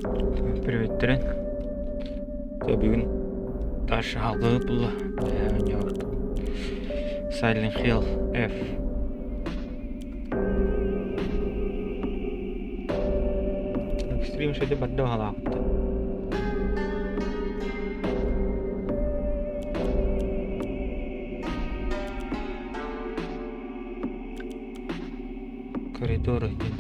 Приветтерин. Дьэ бүгүн Даша алгыы булла. Silent Hill F. Экстрим шеде барда баҕалаахпыт. Коридор диэн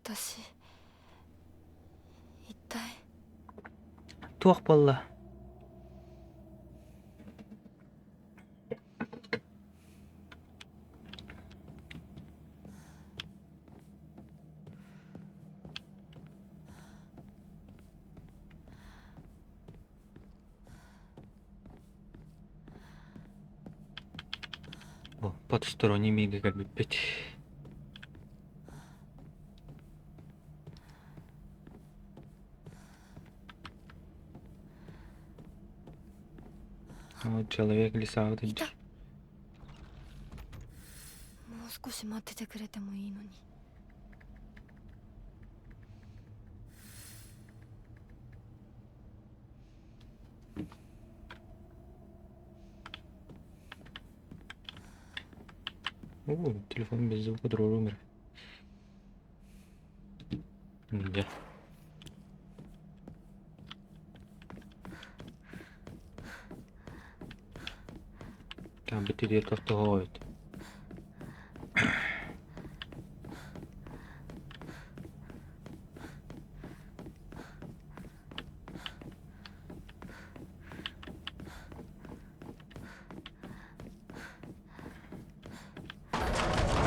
私一体 Туох буолла? О, потусторонний мига кэлбиппит. Вот человек леса вот いたもう少し待っててくれてもいいのに О, телефон без звука друг Где? Там битир тохтоһоойт.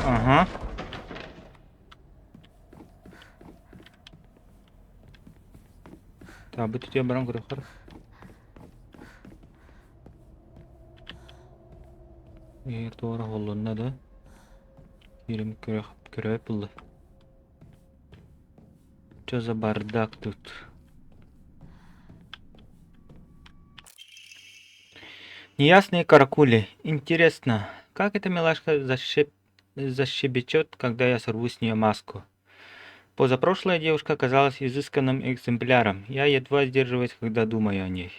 Ага. Та бу түтүө баран көрөхөр. Эр туора холлунна да. Киирим көрөх көрөөт булла. Чё за бардак тут? Неясные каракули. Интересно, как эта милашка защебечет, когда я сорву с нее маску? Позапрошлая девушка оказалась изысканным экземпляром. Я едва сдерживаюсь, когда думаю о ней.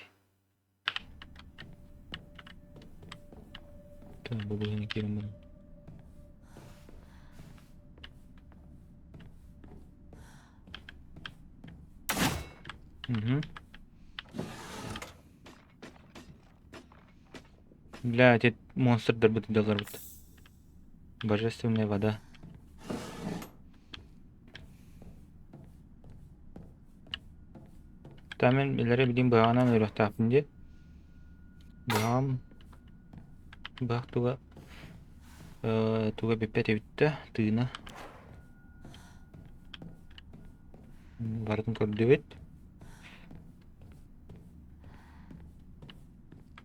Так, бу киирэн Угу. Бля, эти монстрдар бут делар бут. Божественная вода. Тамен билere билим быһаҕынан өлүөхтээхпин дии. Быһаҕым быһах туга туга бүппэт эбит да тыына. Барытын көрдүбүт.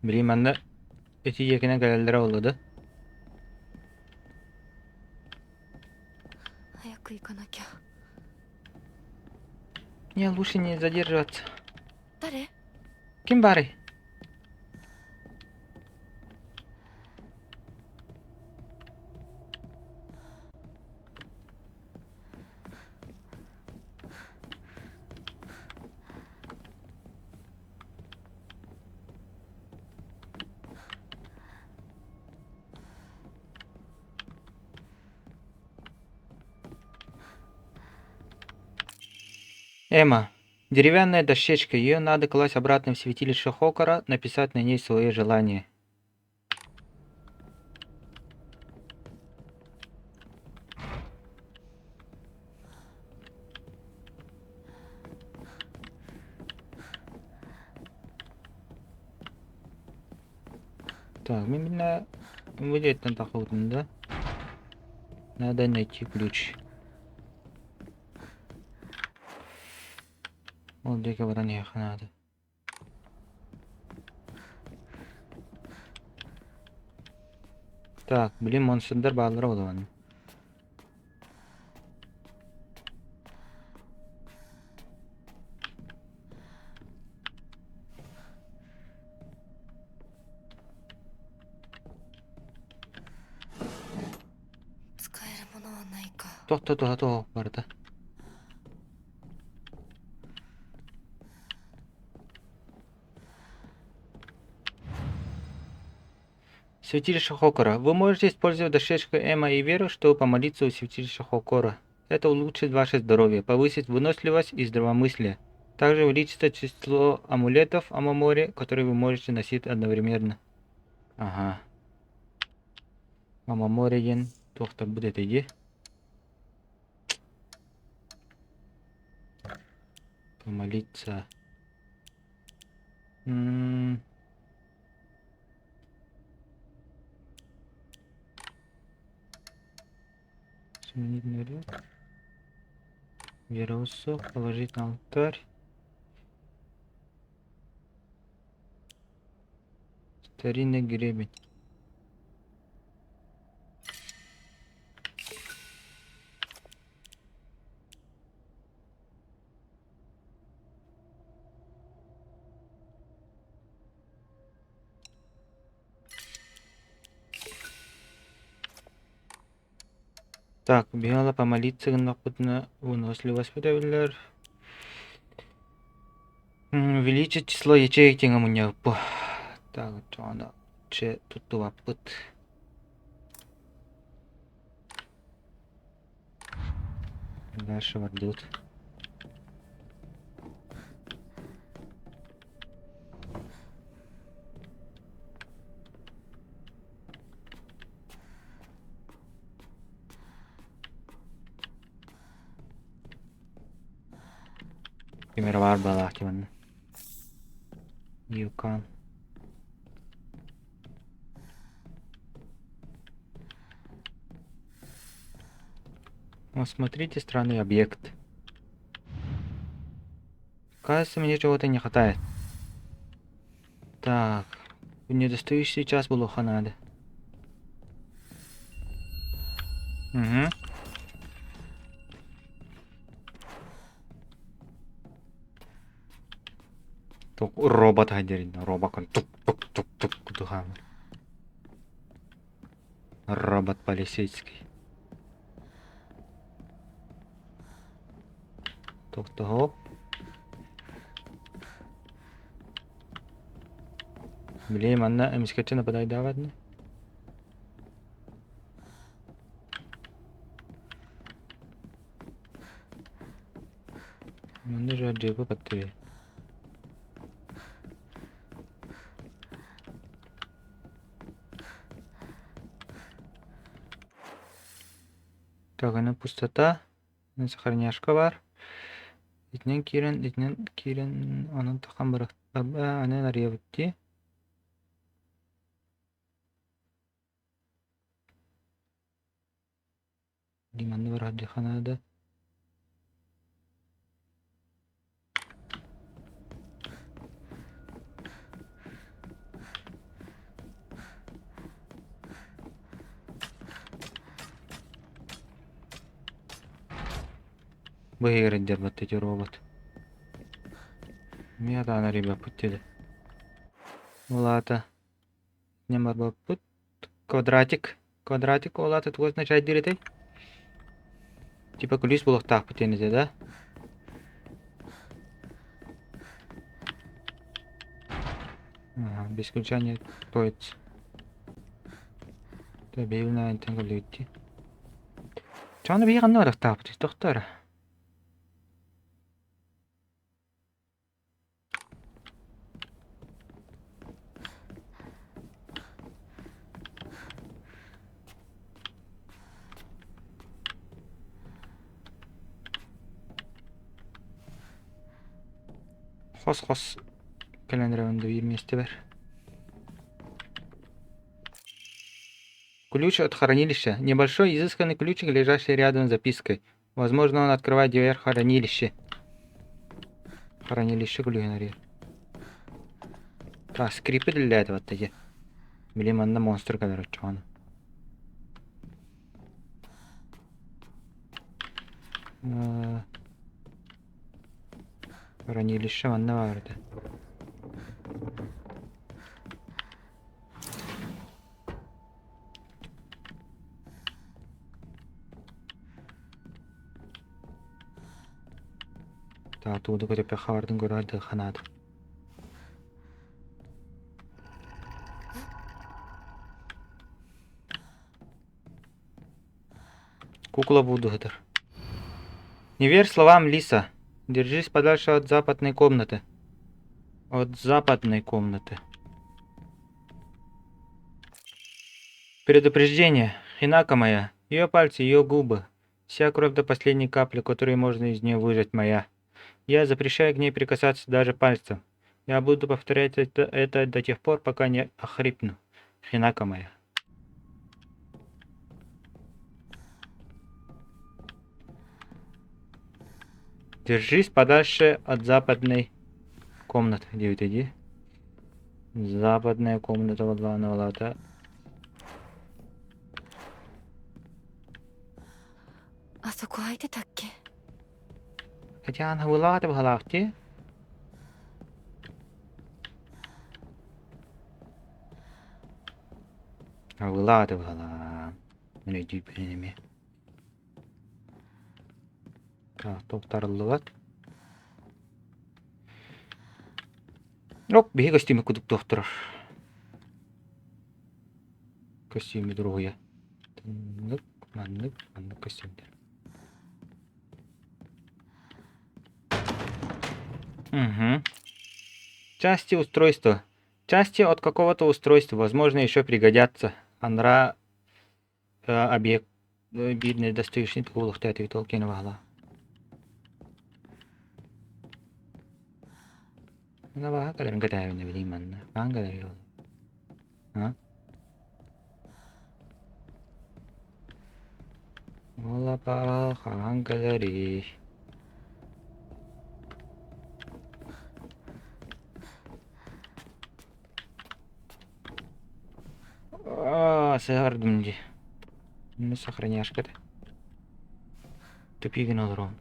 Билим манна ити диэкинэн кэлэллэрэ буолла да. 早く行かなきゃ Не, лучше не задерживаться. 誰 Ким баарый? Эмма. Деревянная дощечка. Ее надо класть обратно в святилище Хокора, написать на ней свое желание. Так, именно выйдет на да? Надо найти ключ. Ол диэки баран иһиэххэ наада. Так, блин, монстрдар бааллара буолуо Туох да туһа суох барыта. Святилище Хокора. Вы можете использовать дощечку Эма и Веру, чтобы помолиться у святилища Хокора. Это улучшит ваше здоровье, повысит выносливость и здравомыслие. Также увеличится число амулетов Амамори, которые вы можете носить одновременно. Ага. Амамори диэн туохтарбыт этэй дии? Помолиться. М Сменить наряд. Веру положить на алтарь. Старинный гребень. Так, убегала помолиться гыннахпытына выносливость бөтөбүллэр. Увеличить число ячеек диэҥҥэ мунньабыппыт. Так, оччоҕуна чэ туттубаппыт. Дальше бардыбыт. Ким эрэ баар баалаах дии манна. Юкан. Осмотрите странный объект. Кажется, мне чего-то не хватает. Так, недостающий час булуохха наада. Угу. Тук робот диэрин робокон тук тук тук тук кутухаамыр. Робот полицейский. Тохтоһо. Били манна эмискэччи нападайдаабат ини. Манна же дьыапа паттыы. Так, аны пустота. Сохраняшка баар. Итинэн киирэн, итинэн киирэн, онон тахан барыахтаах. Аны арыйабыт дии. Манна барыахха наада. Бу иһигэр ити робот. Эмиэ атаан арыйбаппыт диэли. Ол аата не барбаппыт. Квадратик. Квадратик ол аата тугу означает этэй? Типа күлүүс буолуохтаахпыт диэн этэ да? Ага, без ключа не откроется. Табельная антенна дии. Чаны биһиги ханна барыахтаахпытый, тохтоо эрэ. Хос-хос кэлэн эрэбин да биир миэстэбэр. Ключ от хранилища. Небольшой изысканный ключик, лежащий рядом с запиской. Возможно, он открывает дверь хранилища. Хранилище күлүһүн Так, скрипы для этого таки. Били манна монстр кэлэр оччоҕуна. Хранилище манна баар этэ. Тугу да көтүппэххэ бардын көрө дыахха наада. Кукла буду сытар. Не верь словам Лиса. Держись подальше от западной комнаты. От западной комнаты. Предупреждение. Хинака моя. Ее пальцы, ее губы. Вся кровь до последней капли, которую можно из нее выжать, моя. Я запрещаю к ней прикасаться даже пальцем. Я буду повторять это до тех пор, пока не охрипну. Хинака моя. Держись подальше от западной комнаты. Диэбит дии. Западная комната буоллаҕына ол аата あそこ空いてたっけ Хотя была быһалаах дии. Абылаата быһалаах. Мин өйдүүбүн эмиэ. Так, туохтарыллыбат. Оп, биһи костюмы кудук туох турар. Костюмы дуруһуйа. Маннык, маннык, маннык костюмдэр. Угу. Части устройства. Части от какого-то устройства, возможно, еще пригодятся. Анра объект биир недостающий тугулуктаатыгы толкиена баһала. Баһа кэлэрин кэтээбинэ билим манна. Хаан кэлэр А? Ол апаа хаан кэлэрий? Аа, сыһардым дии. Ну, сохраняшка-то. Тупигин олорон.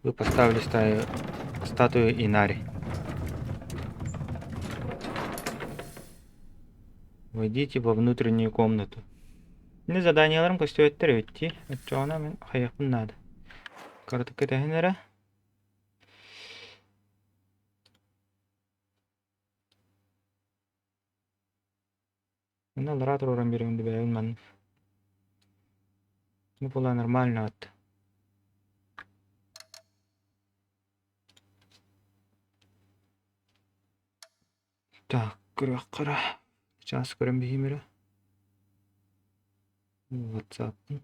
Вы поставили стаю, статую Инари. Войдите во внутреннюю комнату. Мин заданиеларым көстүбэттэр эбит дии. Оччоҕуна мин хайыахпын наада. Кыратык кэтэһин эрэ. Мин аллараа туруоран биэрэбин да бэйэбин манна. Ну была нормально от. Так, көрүөххэ эрэ. Чаас көрөн биһиим эрэ. WhatsApp-ын.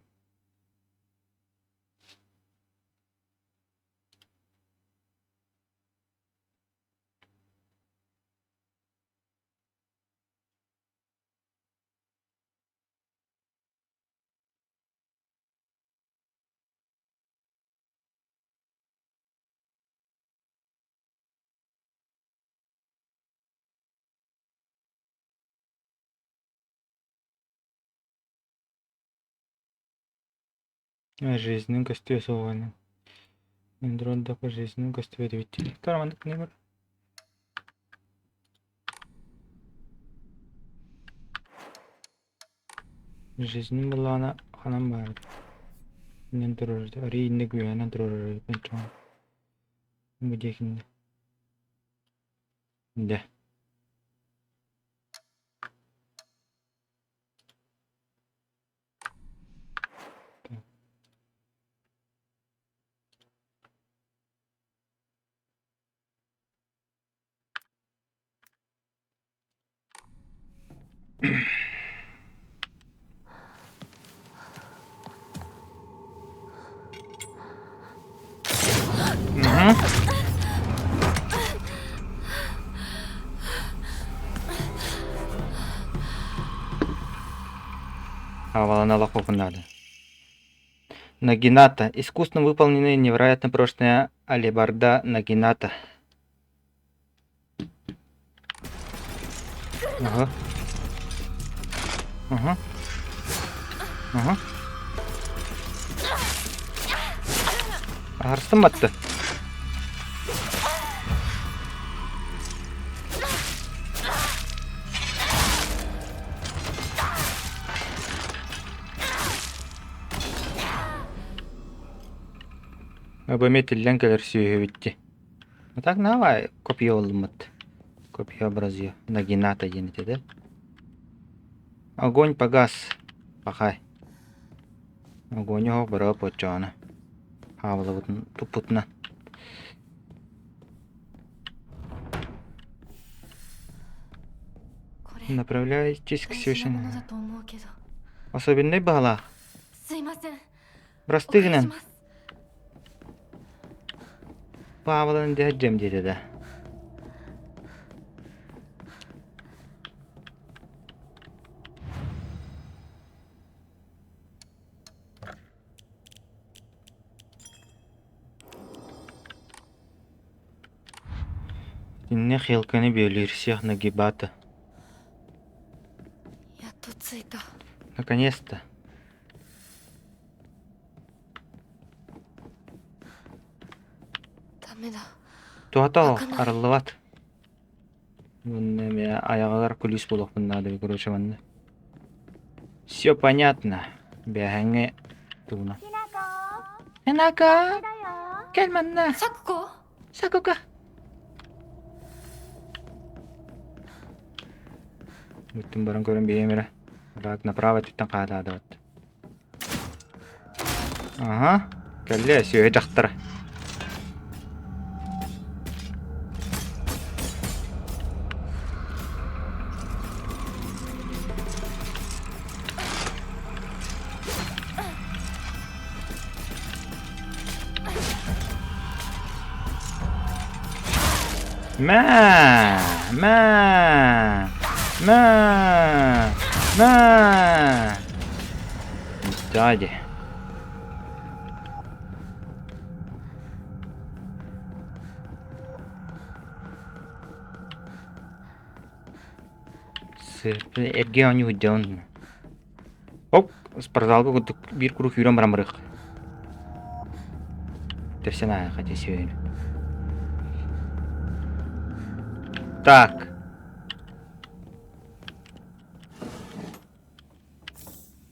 Жизнин көстүө суоҕа Андроид да жизнин көстүбэт эбит Маннык нөмер. Жизнин былаана ханан баар иннин турар арый инник үөһэнэн турар Бу диэкиннэ. Дэ. Угу. Аҕалан олохпупун наада. Нагината. Искусно выполненная невероятно прочная алебарда нагината. Ага. Ага. Ага. Аһарстым батты. Бу эмиэ тиллэн кэлэр сүөһүбүт дии. А так наавай копье ылыммыт. Копье образия. Нагината диэн этэ да. Огонь погас. Пахай. Огонь оһох быраа поччооно. Хаабылабытын туппутунан. これ Направляйтесь к 大事なもの священному. だと思うけど Особенный баҕалаах. すいませんお Бырастыы 返しし гынан. ます Паабылан диһэддьэм диэтэ да. Итиннэ Хилканы бүөлүүр всех нагибата. やっと着いた Наконец-то. ダメだ Туһата Акана. арыллыбат. Уонна эмиэ айаҕыгар күлүүс буолуохпун наада короче манна. Все понятно. Бэһэҥҥэ тугуна. Хинако! Кэл манна! 咲子 Сакука! Бүттүм баран көрөн биэм эрэ. Рак направо өттүттэн хаатаатыбат. Аха, кэллэ сүөһү дьахтара. Мэ, мэ, мэ, мэ. Дядя. Эргэ оонньуу сылдьабын. Оп, спортзалга курдук биир куруук үүрэн баран барыах. Тэпсэн ааһыахха дии сүөһүнү. Так.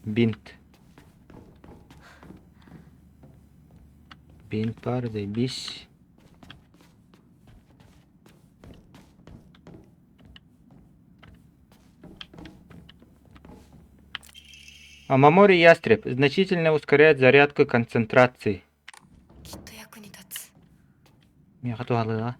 Бинт. Бинт баар заебись. Амамори ястреб значительно ускоряет зарядку концентрации. きっと役に立つ Миэхэ туһалыаҕа.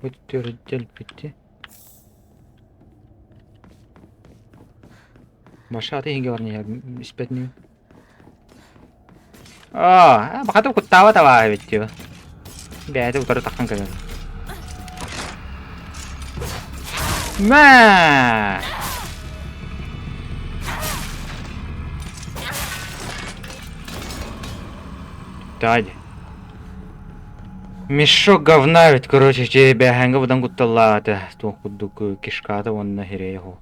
Бу төрүттэлбити. Баша аты иһигэ баран иһэр испэт инибин. Аа, бакатым куттаабат абааһы эбит дии. Бэйэтэ утары тахсан кэлэр. Мэ! Дядя. Мешок говна ведь, короче, че бэһээҥҥэ быдан кутталлаата. Туох курдук кишката уонна хирэйэ оһо.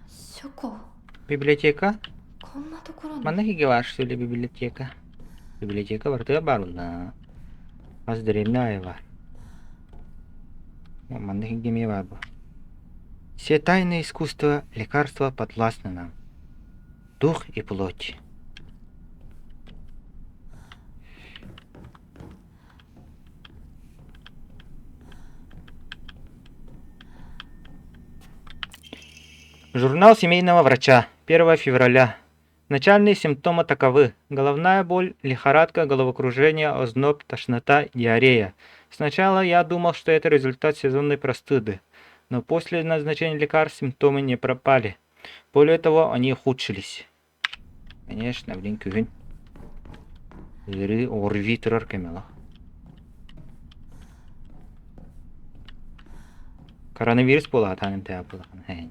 書庫 Библиотека? こんなところに Манна иһигэ баар что ли библиотека? Библиотека барытыгар баар буолла. Хас дэриэбинэ аайы баар. Манна иһигэ эмиэ баар буо. Все тайны искусства лекарства подвластны нам. Дух и плоть. Журнал семейного врача. 1 февраля. Начальные симптомы таковы: головная боль, лихорадка, головокружение, озноб, тошнота, диарея. Сначала я думал, что это результат сезонной простуды, но после назначения лекарств симптомы не пропали. Более того, они ухудшились. Конечно, блин, күһүн. Ыарыы ОРВИ турар кэмэ Коронавирус буолаатаан эмтээх буолаҕын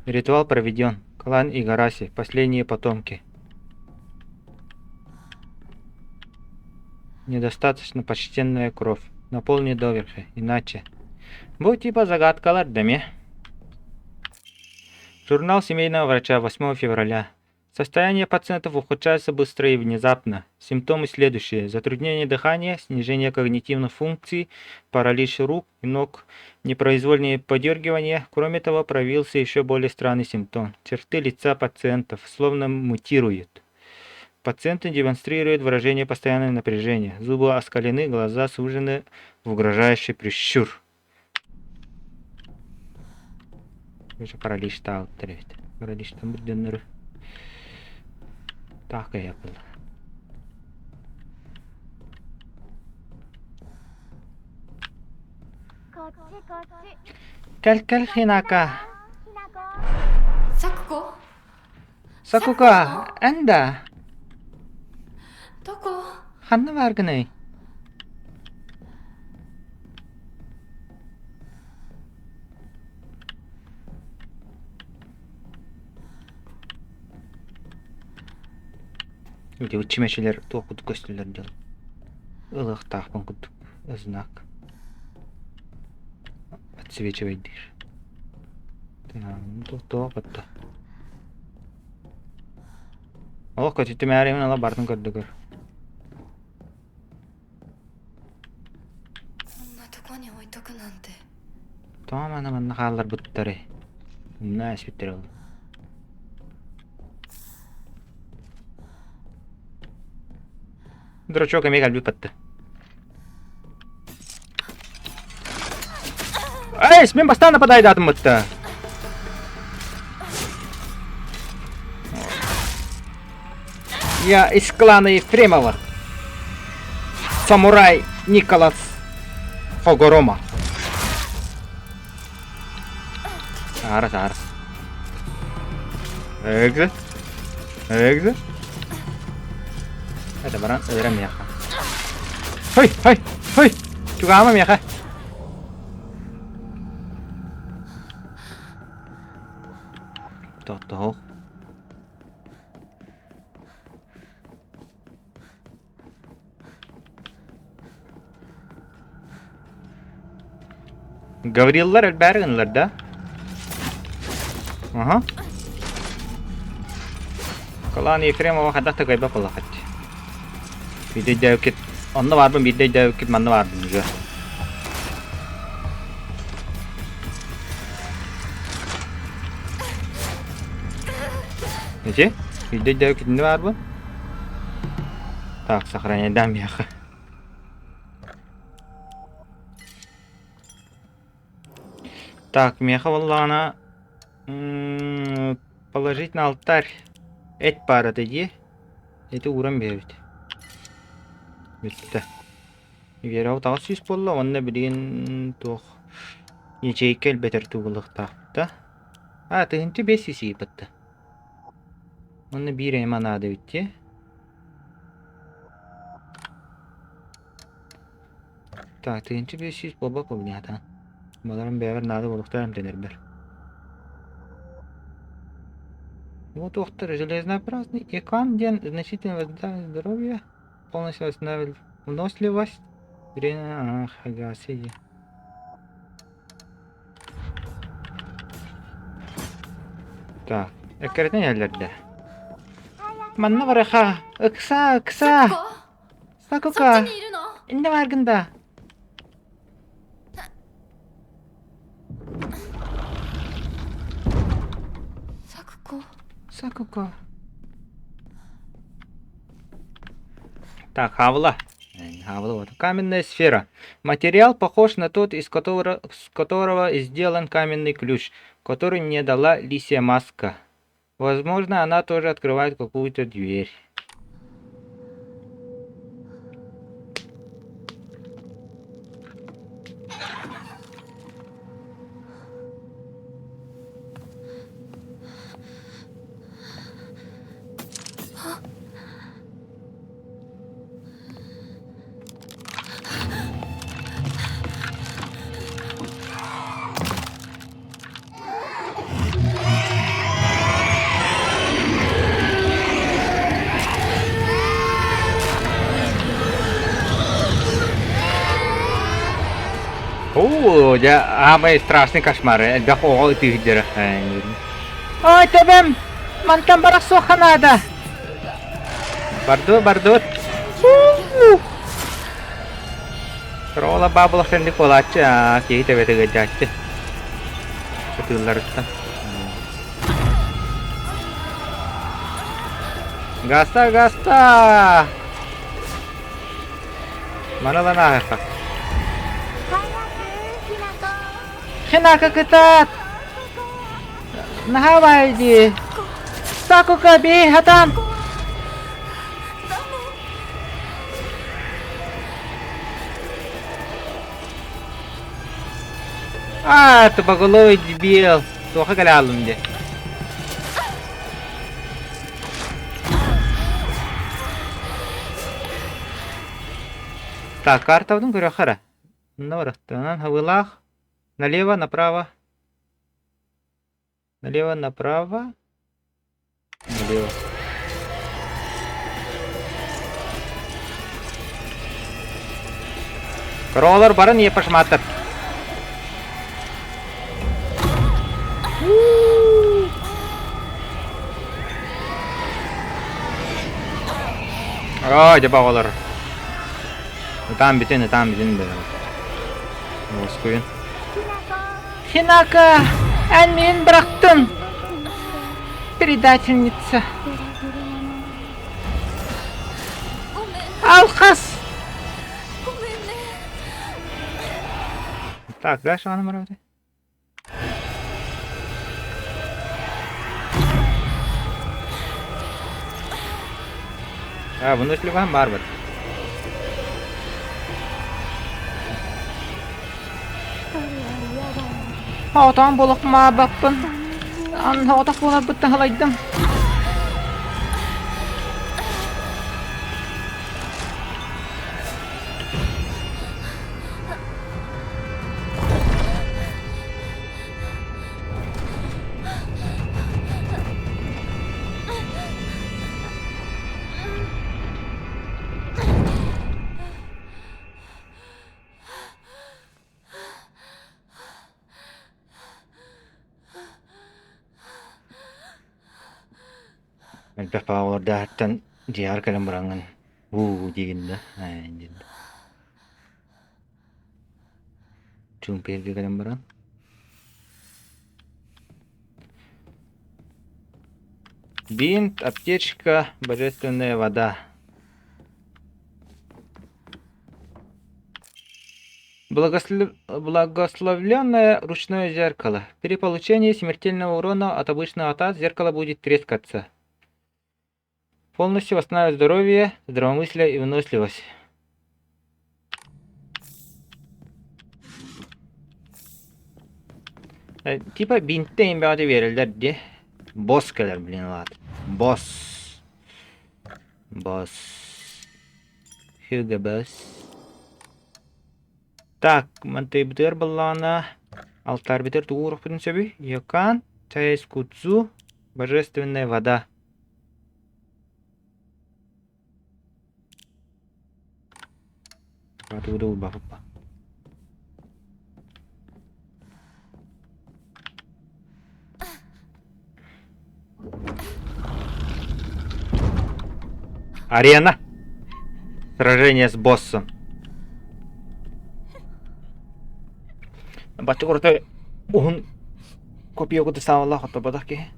Ритуал проведен. Клан Игараси. Последние потомки. Недостаточно почтенная кровь. Наполни доверху, иначе. Бу типа загадкалар дэмиэ. Журнал семейного врача 8 февраля. Состояние пациентов ухудшается быстро и внезапно. Симптомы следующие: затруднение дыхания, снижение когнитивных функций, паралич рук и ног, непроизвольные подергивания. Кроме того, проявился еще более странный симптом. Черты лица пациентов словно мутируют. Пациенты демонстрируют выражение постоянного напряжения. Зубы оскалены, глаза сужены в угрожающий прищур. Уже параличтаабыттар эбит. Параличтаммыт дьоннору таах кыайаппылар. Кэл-кэл Хинака. 咲子。 Сакука, эн да? どこ？ Ханна бааргыный? Ити чимэчилэр туох курдук көстөллөр дьон. Ылыахтаахпын курдук знак. Отсвечивайдыыр. Туох батта. Олох көтүтүмээри ала бартын көрдүгөр. こんなとこに置いとくなんて。 Тоҕо маны манна хаалларбыттарый? Умна эспиттэр ол. Дурачок эмиэ кэлбит батта. Эй, мин бастаан нападайдаатым бытта. Я из клана Ефремова. Самурай Николас Хогорома. Саара, саара. Эгзе. Эгзе. Это баран ырам миэхэ. Хой, хой, хой! Чугаама миэхэ. Тохтоо. Гавриллар элбээри гыннылар да? Аха. Калаан Ефремова хайдах да кыайбат буоллаххыт. Биирдэ өйдөөбүккүт онно баарбын, биирдэ өйдөөбүккүт манна баарбын уже. Ити биирдэ өйдөөбүккүт иннэ баарбын. Так, сохраняйдаан миэхэ. Так, миэхэ буоллаҕына положить на алтарь эт баара дии. Эти ууран биэрэбит. Бүттэ. Вера 800 буолла уонна билигин туох ячейка элбэтэр тугулуохтаахпыт да. А, 1500 ыйбытта. Уонна биир эма наада эбит дии. Так, 1500 буолбат буолбунньаатаан. Баларым бэйэбэр наада буолуохтара эмтэнэрбэр. Вот уохтар железнообразный икан диэн значительно возрастает здоровье, полностью восстанавливает выносливость, время ага, сиди. Так, эккирэтэн иһэллэр да. Манна барыха, ыкса, ыкса, 咲子、そっ Сакука, ちにいるの？ иннэ бааргын да? 咲子。 Сакука. Так, Хавла. Хавла, вот. Каменная сфера. Материал похож на тот, из которого, с которого сделан каменный ключ, который мне дала лисья маска. Возможно, она тоже открывает какую-то дверь. Оо, дьэ, аамай страшный кошмар, элбэх оҕо ытыыһыддара. Ой, төбөм! Мантан барахсуохха наада. Бардуот, бардуот. Рола баабылах сэнник буолааччы, киһи төбөтө ыалдьааччы. Ытыылларыттан. Гаста, гаста! Маны ылан ааһыахха. Хинака кытаат! Наһаа баай дии. Сакука бии хатан! А, тупоголовый дебил. Туоха кэлэ хааллым дии. Так, картабытын көрүөххэ эрэ. Онно барахтанан хабыылаах. Налево, направо. Налево, направо. Налево. Королар барын ие пашматтар. Ой, дьэ баҕалар. Ытаан бүтүн, ытаан бүтүн бэйэм. Уоскуйун. Хинака, эн миин бырахтын! Предательница. Алхас! Так, дальше она морозит. А, выносливый баар Отон булукмаабаппын. Отох буоларбыттан халайдым. Элбэх баҕалардаахтан дьиэҕэр кэлэн бараҥҥын уу диигин да диэн Чуумпуйарга кэлэн баран Бинт, аптечка, божественная вода. Благословленное ручное зеркало. При получении смертельного урона от обычного атак зеркало будет трескаться. Полностью восстанавливает здоровье, здравомыслие и выносливость. Типа бинттэйин бөҕөтө биэрэллэр дии. Босс кэлэр, блин, ладно. Босс. Босс. Hugo Boss. Так, мантыйбытыгар баллаана алтаарбытыгар тугу уурукпутун сөбүй? Йокан, Чайскудзу, Божественная вода. Арена. Сражение с боссом. Бачча курата уһун копия куту сааллаах хотторботох киһи.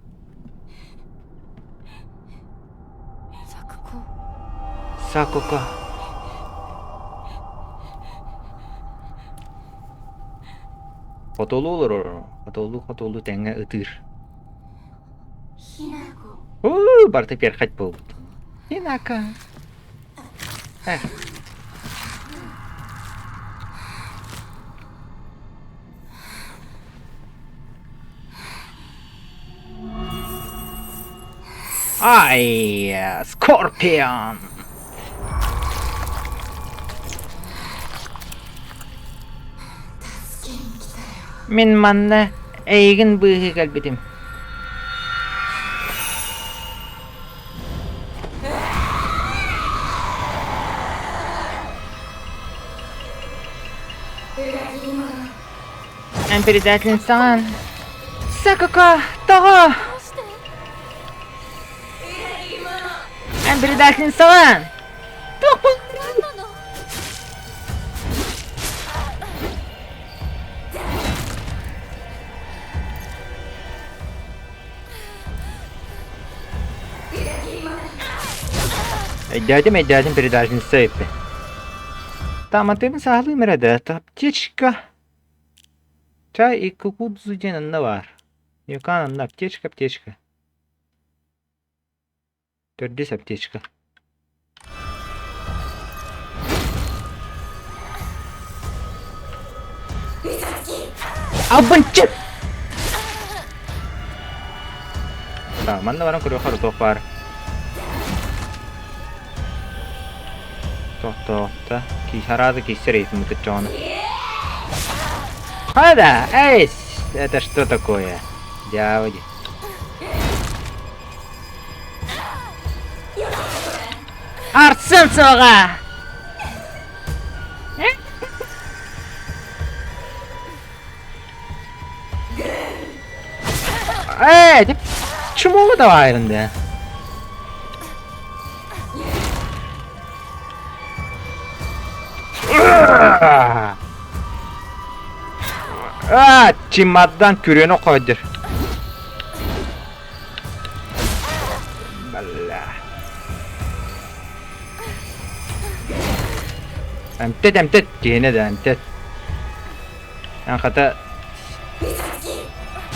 Сакуко. Хотуолуу олорор, хотуолуу-хотуолуу тэҥҥэ ытыыр. Уу, барыта перхоть буолбут. Хинака. Эх. Ай, Скорпион! Мин манна эйигин быыһыы кэлбитим. Эн предательницаҕын. Сакуко, тоҕо? Эн предательницаҕын. Туохпун? Өйдөөтүм, өйдөөтүм передачница эппи. Тааматыыбын сааһылыым эрэ да, аптечка. Чай и кукурузу диэн онно баар. Юкан онно аптечка, аптечка. Төрдүс аптечка. Албынчык! Да, манна баран көрүөххэ туох баар. Тохтоохто. Киһараада киссер эйтиммит чоҕону. Хада, эй, это что такое? Дьаабыди. Арсен суоҕа! Эй, ты чему давай да? А, чемодан күрүөнү қойдыр. Бля. Эмтет, эмтет, диэне да эмтет. Эн хата...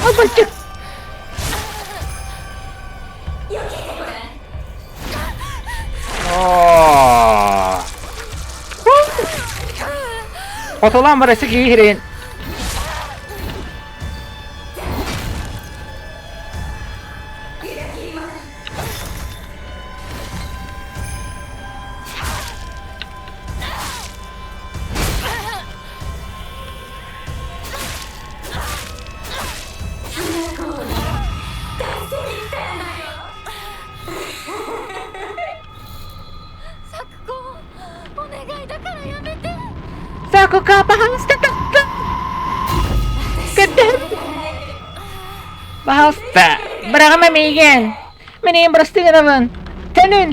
Албанчык! Хотулаан барасы киһирин. Сакука, пожалуйста, Пожалуйста, быраҕыма миигин. Мин бырастыы гынабын. Төнүн!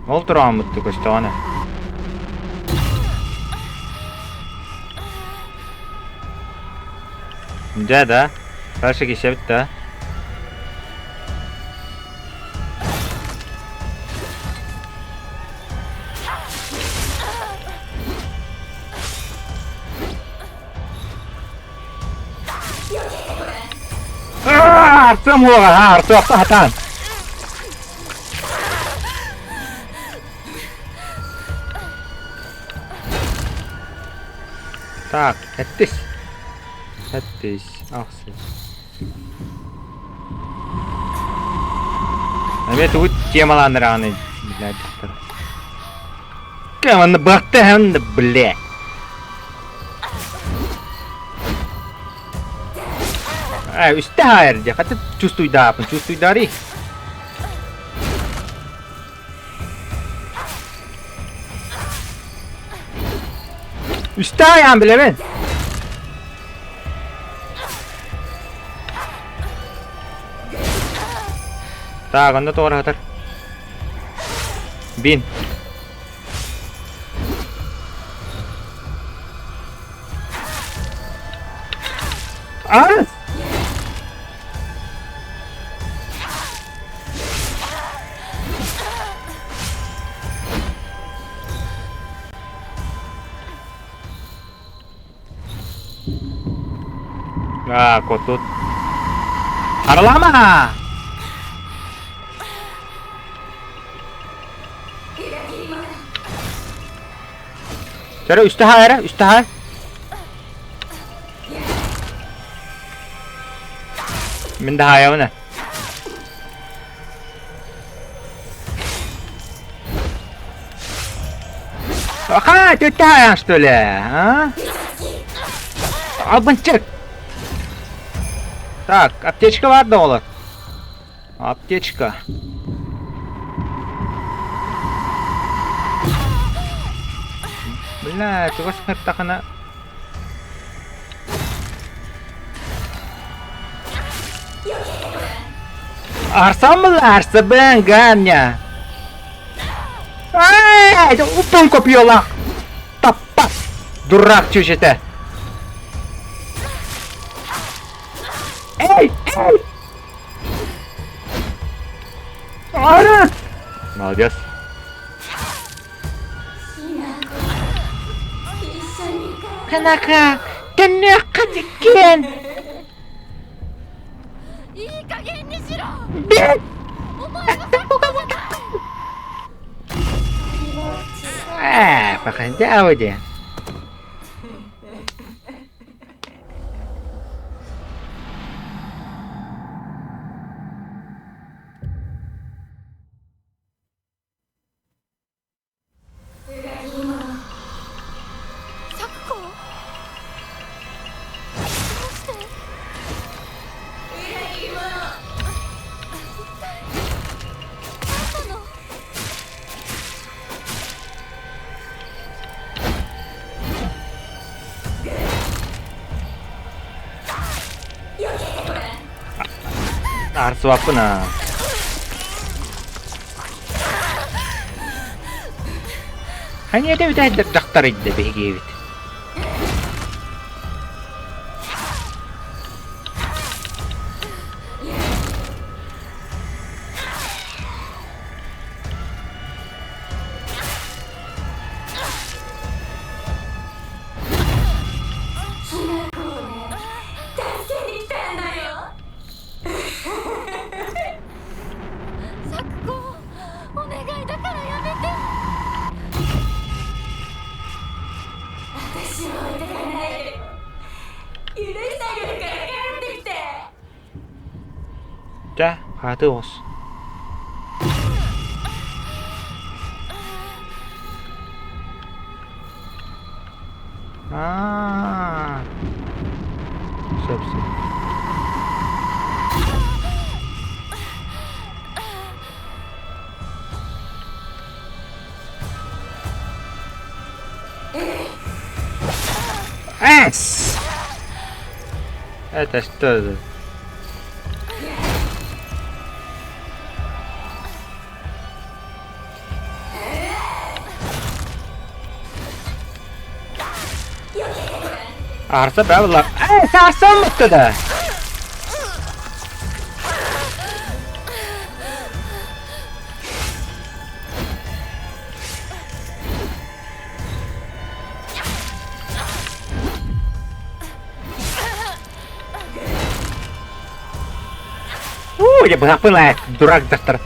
Ол турааммытты көстөҕүнэ. Дьэ да, дальше кисэбит да. Артем уоҕа, Артем сатаан. Так, эттис. Эттис. Ахсы. Эмиэ тугу темалаанныраҕыный, блядь, дьахтар. Кэманны бахтаһан да, блядь. Э, үстэ хаайар дии, хата чувствуйдаапын, чувствуйдаарый. Үстэ хаайаан билэбин. Так, онно тоҕо хатар. Бин. Аас! Аа, куоттут. Харалаама! Чөрө үстэ хаай эрэ, үстэ хаай. Мин да хаайабын ээ. Аха, тетя хаайаҥ что ли, а? Албынчык! Так, аптечка баар да оҕолор? Аптечка. Бля, чугас ыҥыртахына Арсан арсабын Ганя. Ай, уппун копьелах. Таппат. Дурак чүчэтэ. Эй, эй! Ара! Молодец. Ханака, төннүөххэ тиккиэн! Бэт! Ээ, походя диэн. Арсыбаппын аа. Ханьыата бүтэһидэр дьахтар ыйда биһигиэбит. Чэ, хаатыы оҕус. Аа. Сөп сөп. Эс! Это что за... Арса бэбла. Эй, сарсан да. Уу, я быһахпын дурак дьахтар.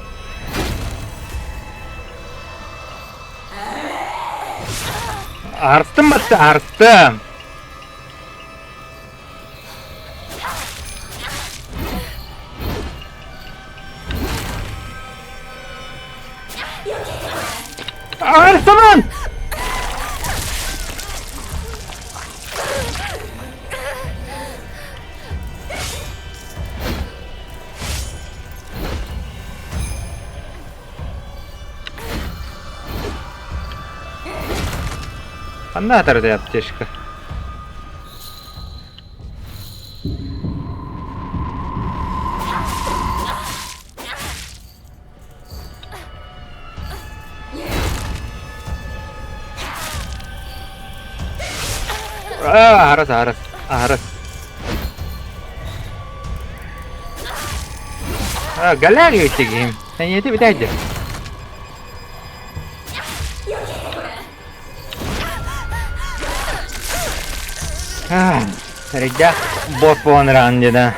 Арстым батты, арстым. Арстымын! Ханна атардай аптечка? Аа, арас, арас, арас. Аа, галерия тигим. Эйиэтэ бүтэйдэ. Аа, эрэйдээх бот буолан ыраан диэн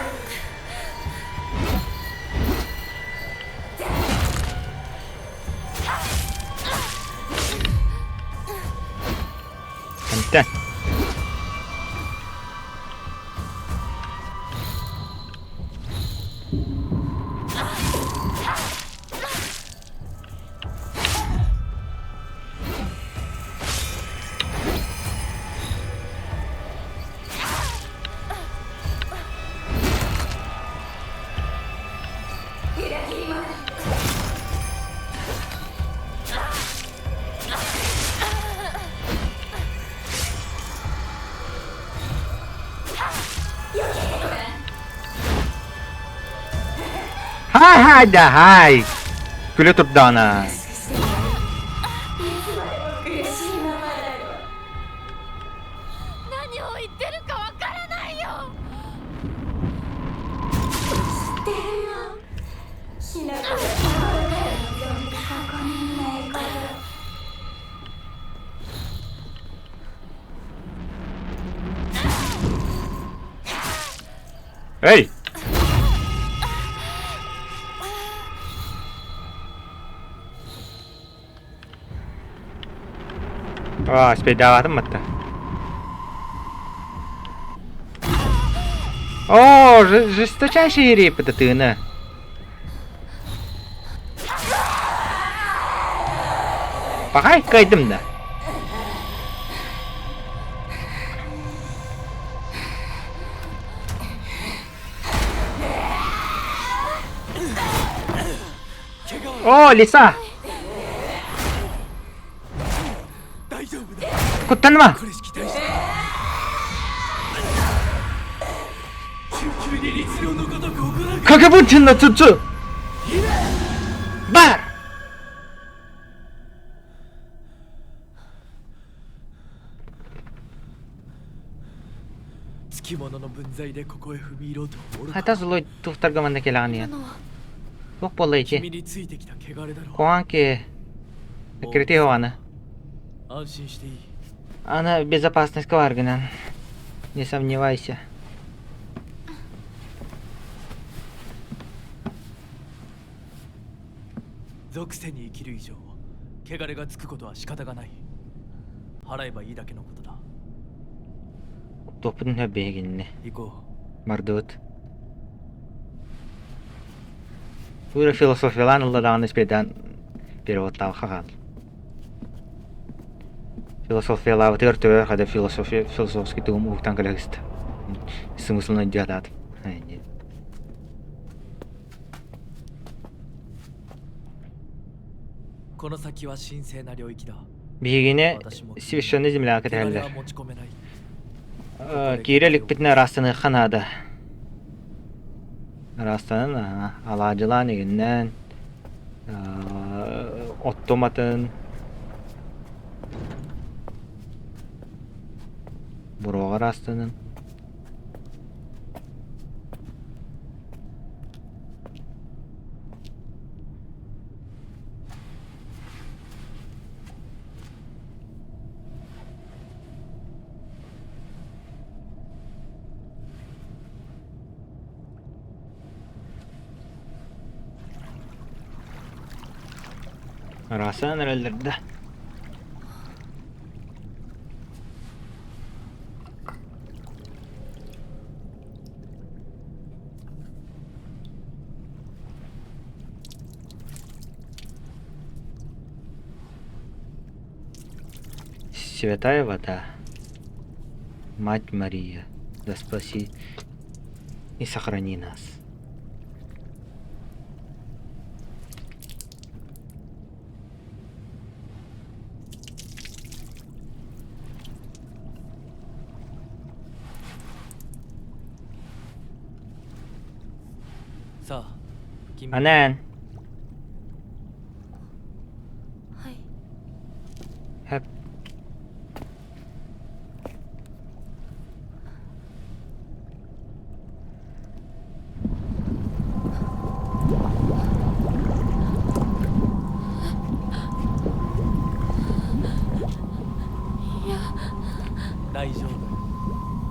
Эмтэн. Хай-хай да хай! Күлэ турдаҕына. Эй! Аа, спейдаабатым батта. О, жесточайший репета тыына. Пахай кайдым да. О, лиса! Куттанма! Какабутина цуцу! Бар! Хата злой туфтарга манна кэлэҕин иһэн. Туох буолла ити? Куһаҕан киһи. Эккирэтиэ аны. Аны безопасностька бааргынан. Не сомневайся. 俗世に生きる以上汚れがつくことは仕方がない払えばいいだけのことだ Туохпутун биһигинни. 行こ Бардыбыт. Тура философиялаан ылла даҕаны спейдаан переводтаабакка хаал. Философиялаабытыгар төбө хада философия философский тугум уһуктан кэлэ сыста. Смыслын өйдүө うこの先は神聖な領域だ Биһигини 私も священный земляҕа 汚れ кэтэһэллэр. は持ち込めない Киирэ иликпитинэ ыраастаныахха наада. Ыраастанан алаадьылаан игиннээн оттоматын буруоҕа ыраастанан Ыраастанан эрэллэр да. Святая вода, Мать Мария, да спаси и сохрани нас. さあ君 Анаан, はい хэп 大丈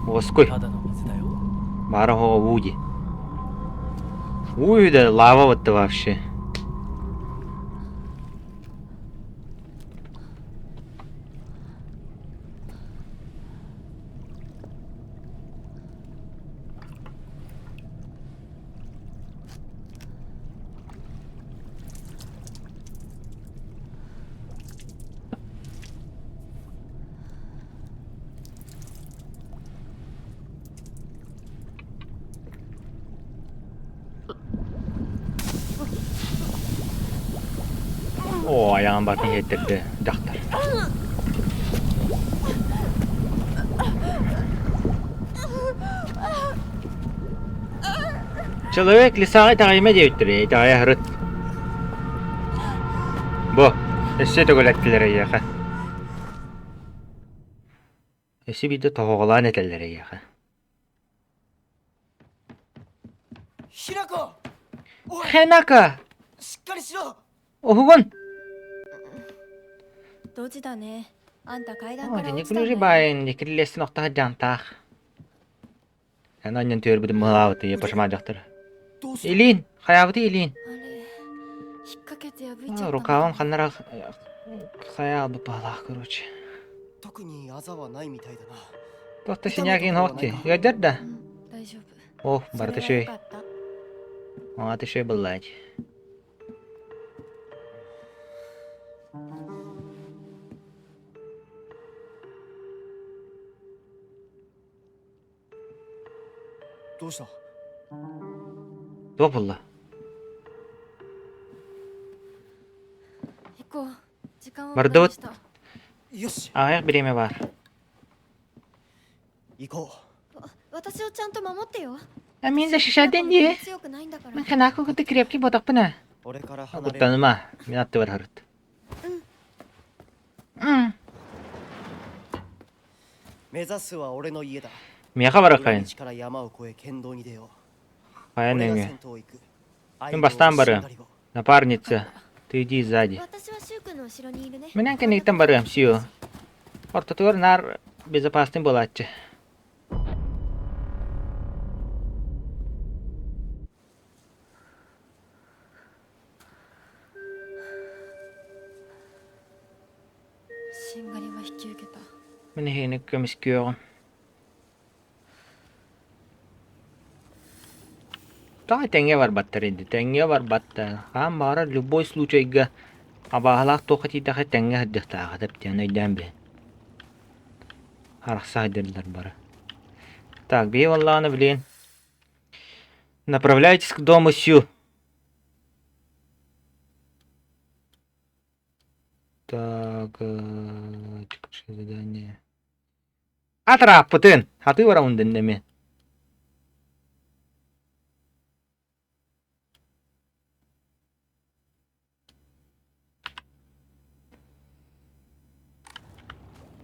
夫 Уоскуй, ただの水だよ баара оһоҕо уу дии. Уу да лава вот вообще. Оо, айаҕын батын иһиттэрдэ дьахтар. Человек лесаҕа итэҕэйимэ диэбиттэрэ, итэҕэйэ сырыт. Бу, өссө төгүлэттилэр эйиэхэ. Өссө биирдэ тоһоҕолоон этэллэр эйиэхэ. ひなこおい Хенака! しっかりしろ Уһугун! ドジだねあんた階段 О, から落 дьини ちたん күлүрү だよ баайын кирилиэстин охтоһо дьаантаах. Эн анньан түөрбүтүн мыһылаабыт ийэ пашма дьахтар. どうした Илиин! Хайаабыты илиин! あれ引っ掛けて破いちゃったのか Рукавын な ханнара хайа албыт баалаах короче. 特にあざはないみたいだな Туохта синягин хоох дии. Ыалдьар да? うん大丈夫 Ох, それ барыта は үчүгэй. よかった Аата үчүгэй буоллаа дии. どうした Туох буолла? 行こう時間を無駄 Бардыбыт にしたよし Аҕыйах бириэмэ баар. 行こわ私をちゃんと守ってよ А мин 私 защищадын ひな дии. このこと強くないんだから Мин ханаакы кытта крепкий буолтахпына. う俺から離れる Куттаныма, мин аттыбар сырыт. М. 目指すは俺の家だ Миэхэ 裏 барыаххайын. 道から山を越え県道に出よう Хайа 俺が нөҥүө. 先頭を行く Мин 相棒 бастаан は барыам. しんがりを Напарница, ты иди сзади. 私はシュウ君の後ろにいるね Мин эн кэнниттэн барыам, Сио. Ортотугар наар безопасный буолааччы. しんがりは引き受けた Мин эһигини көмүскүөҕүм. Тоҕо тэҥҥэ барбаттар инди, тэҥҥэ барбаттар. Хаан баҕарар любой случайга абааһылаах туохха тиийдэххэ тэҥҥэ сылдьыахтаах диэн өйдөөн билэн. Арахса сылдьаллар бары. Так, биһи буоллаҕына билигин направляйтесь к дому Сю. Так, текущее задание. Атырааппытын! Хатыы барабын дэннэ эмиэ.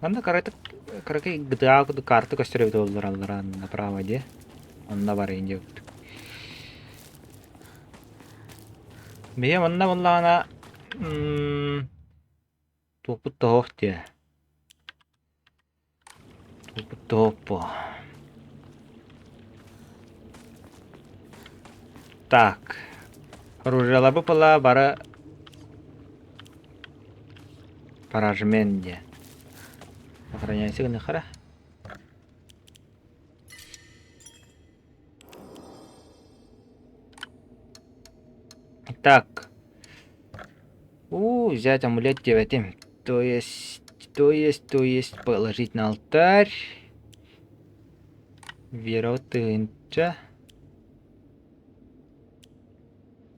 Манна кыратык кыракый GTA курдук карта көстөр эбит буоллар аллараа направо дии. Онно барайын диэбит. Биһи манна буоллаҕына туохпут да суох дии. Туохпут да суох буо. Так. Оружиеларбыт буоллаҕа бары Паражмен диэн. Охраняйся гыныхара. Так. У, взять амулет диэбэтим. То есть, то есть, то есть положить на алтарь. Вера тыһыынча.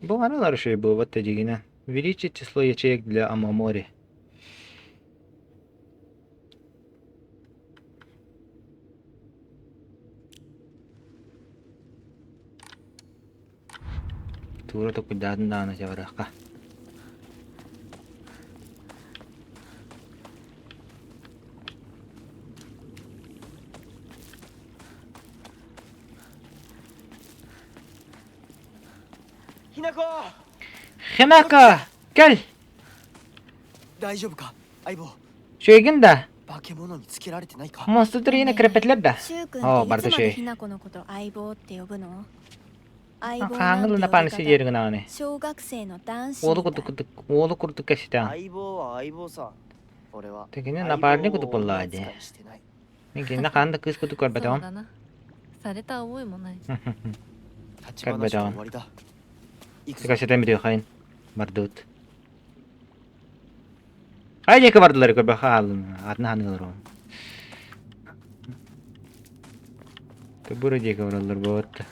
Бу аналар үчүгэй буолбат да дьиҥинэн. Увеличить число ячеек для Амамори. Туура токуйдаатын даҕаны дьэ барыахха. ひなこ Хинака! Кэл! 大丈夫か相棒 Үчүгэйгин да? 化け物につけられてないか Монстр иһинэ кэрэппэтилэр да? シュウ君 Оо, ってい барыта つまで үчүгэй. ひなこのこと相棒って呼ぶの相棒 Хаһааҥҥы なんて呼び напаанысы 方 диэри гынаҕыный? 小学生の男子 Уолу みた курдук い курдук уолу курдук кэпсэтэҕин. 相棒は相棒さ俺は Кини 相 напарник 棒 курдук を буоллаҕа 女 дии. 扱いしてない Мин кинини хаһан да кыыс курдук そう көрбөтөҕүм. だなされた覚えもない立ち話は終わりだ行くぞ Кэпсэтэн бүтүөххэйин. Бардыбыт. Хайа диэки бардылар көрбө хааллым. Атын ханыылар Бу диэки бараллар буолбат.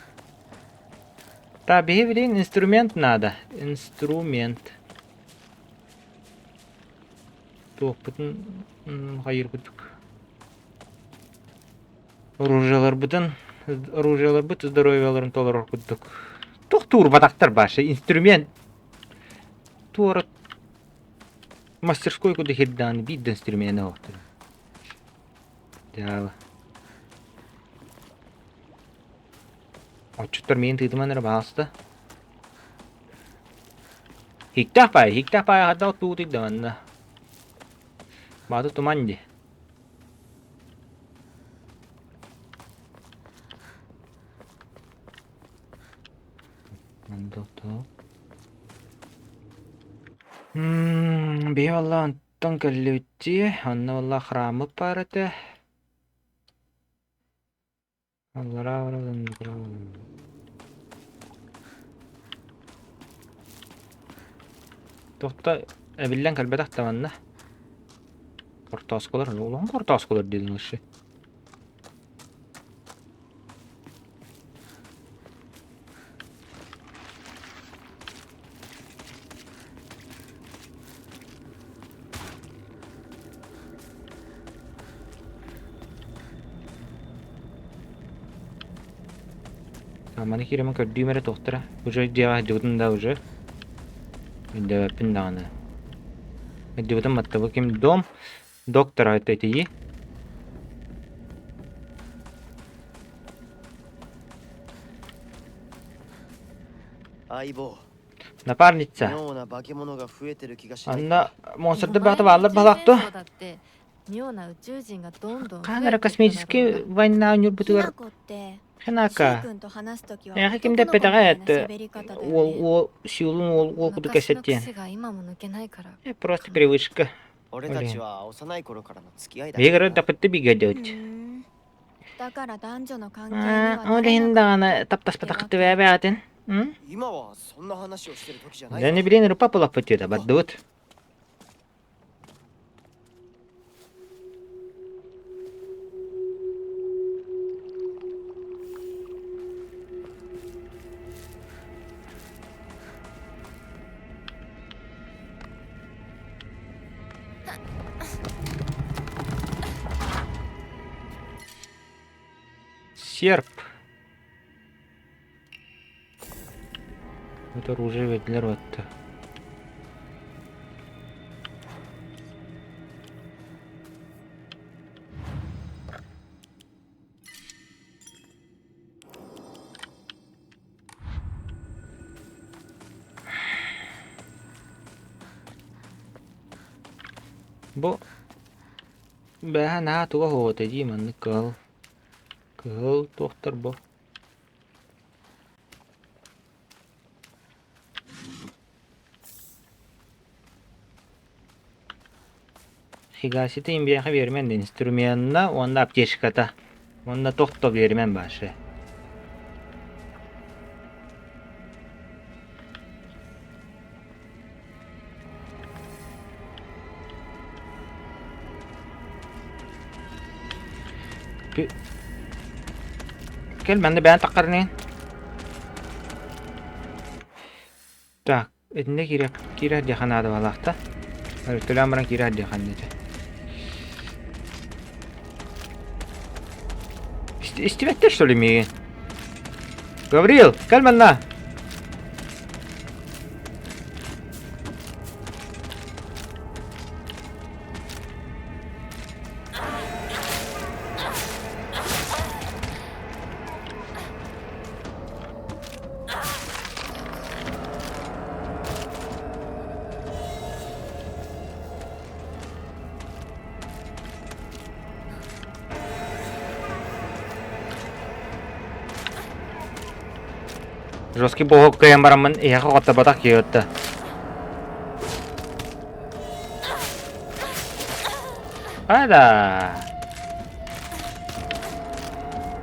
Та биһи билигин инструмент надо. Инструмент. Туохпутун хайыырбытык. Оружиеларбытын оружиеларбыт здоровьяларын толорор курдук. туурбатахтар башы инструмент туора мастерской куда хирдааны биир да инструмена оһохтор. Дьаалы. Отчуттар миин тыытыман эрэ баалыста. Хиктээх паай, хиктээх паай хадда оттуутуй да манна. Бааты туман ди. Биһи валла онтон кэллибиттии, онно валла храммыт баар этэ. Аллараа барабын Тохто эбиллэн кэлбэтэх да манна. Хортоосколор, улахан хортоосколор диэн вообще. Маны киирэммин көрдүүм эрэ туохтара. Уже дьиэҕэ сылдьыбытым да уже. Өйдөөбөппүн даҕаны. Өйдөөбөтүм баттабы ким дом доктора это этии. 相棒 Напарница. 妙な化け物が増えてる気がしない Анна か монстрдар お баҕата 前の бааллар 宇宙 балаахту. 戦争だって妙な宇宙人がどんどん増 Хаан え эрэ ていっただろう космический が война ひ ньурбутугар なこってしゅう Хинака. くんと話すときは Эһэ ким 男の子みた дэппэтэҕэ いな喋り方だよ уол ね уол сиулун уол уол курдук 昔の кэпсэттиэн. 癖が今も抜けないから Просто привычка. 俺たちは幼い頃からの付き合いだ Биһиги からな дапытты う бигэдьэбит. ーんだから男女の関係には Ол なら иһин なかった даҕаны таптаспатаххыт бэйэбэҕитин. 今はそんな話をしてる時じゃない Дьэ, ぞ билин рупа булаппыт бардыбыт. Серп. Это оружие для рота. Бу бэһэ наһаа туга оһуота дии маннык кыһыл кыһыл туохтар бу Хигаситы имбиэхэ биэримэн инструменна уонна аптечката уонна туох да биэримэн башы Кэл манна бэйэн таххарныын. Так, итиннэ киирэ киирэ диэхэ наада баалаахта. Өрүттэлээн баран киирэ диэхэ диэтэ. Истибэттэр что ли миигин? Гаврил, кэл манна! Жесткий буһук кыайан бараммын эһиэхэ хотторботох киһи Ада.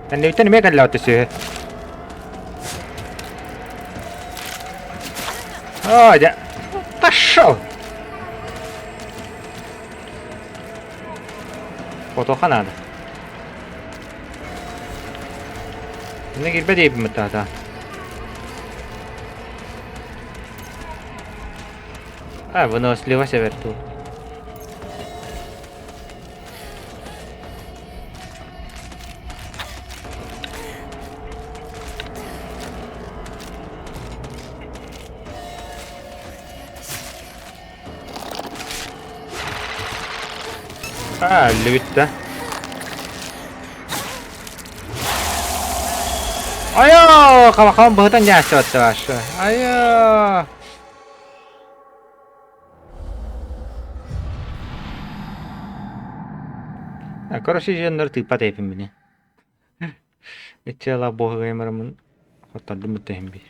Кэннибиттэн эмиэ кэллэҕит сүһү. О, дьэ, пошел! Хотуохха наада. Иннэ киирбэт диэбиппин баттаата. А, выносливость эбэртуу. А, өллүбүт да. Айоо, халахан быһытан дьаастыбатта башы. Айоо. Короче, дьоннор тыыппат эпин бини. Иччэлээх буоһугайым бараммын хоттордум бүтэһин биир.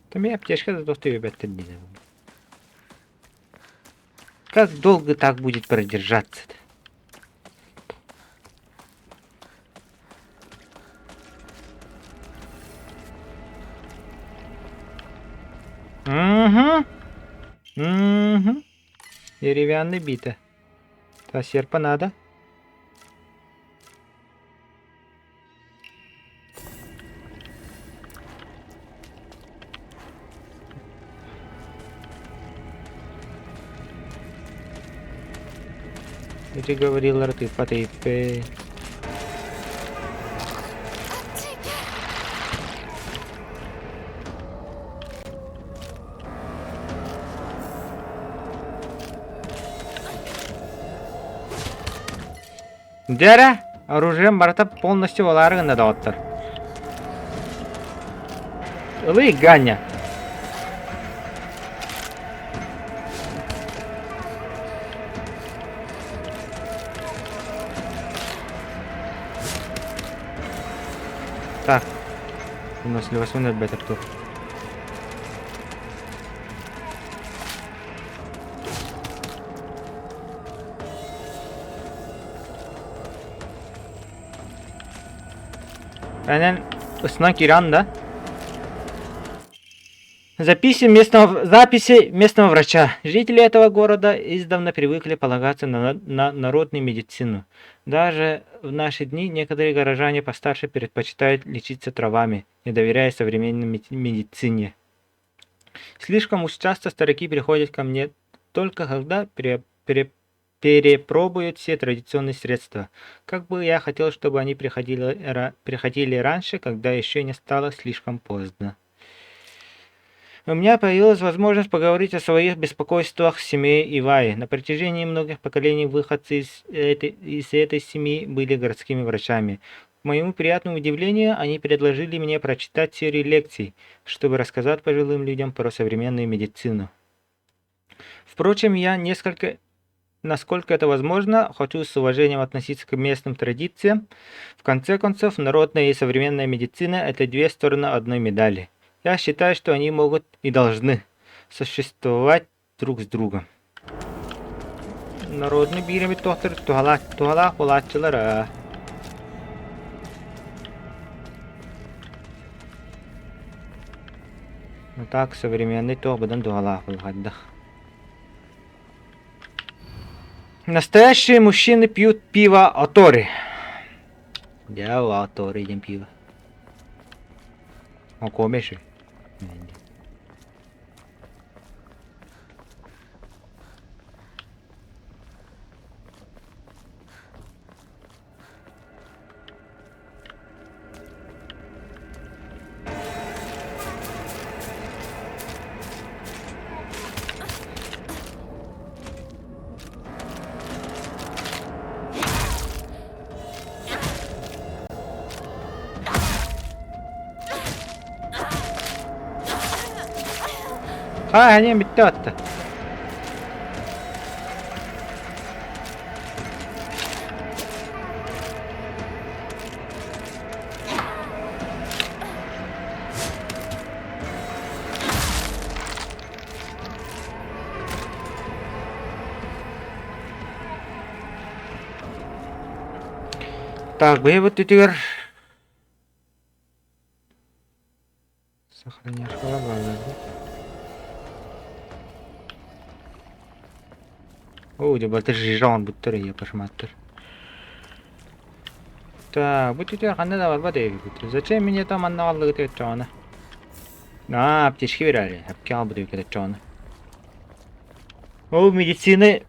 Там аптечка да туох тиийбэттэр диэн. Как долго так будет продержаться-то? Угу. Угу. Деревянный бита. Та серпа надо. Ити говорила ты потейпе. Дьэ эрэ, оружием барыта полностью буолаары гынна доҕоттор. Ылый, Ганя. Так, у нас 8 өлбөтөр тур. Энэн ысынан киирэн да. Записи местного, записи местного врача. Жители этого города издавна привыкли полагаться на народную медицину. Даже в наши дни некоторые горожане постарше предпочитают лечиться травами, не доверяя современной медицине. Слишком уж часто старики приходят ко мне только когда перепробуют все традиционные средства. Как бы я хотел, чтобы они приходили раньше, когда еще не стало слишком поздно. У меня появилась возможность поговорить о своих беспокойствах с семьей Иваи. На протяжении многих поколений выходцы из этой семьи были городскими врачами. К моему приятному удивлению, они предложили мне прочитать серию лекций, чтобы рассказать пожилым людям про современную медицину. Впрочем, я несколько, насколько это возможно, хочу с уважением относиться к местным традициям. В конце концов, народная и современная медицина – это две стороны одной медали. Я считаю, что они могут и должны существовать друг с другом. Народный биир доктор туһалаах туһалаах буолааччылар. Ну так, современный туох быдан туһалаах булхайдах. Настоящие мужчины пьют пиво Отори. Я Отори диэн пиво. О, комеши. Ha, hani bitti hatta. Так, бу түтүгэр сохраняшкала баалар. О, дьэ батыр жижон буттар ийэ пашматтар. Так, бу түтүгэр ханна да барбат эбит. Зачем мне там манна аллыгыт өтчөҕүнэ? Аа, аптечка берали. Апке албыт өтчөҕүнэ. Ол медицина,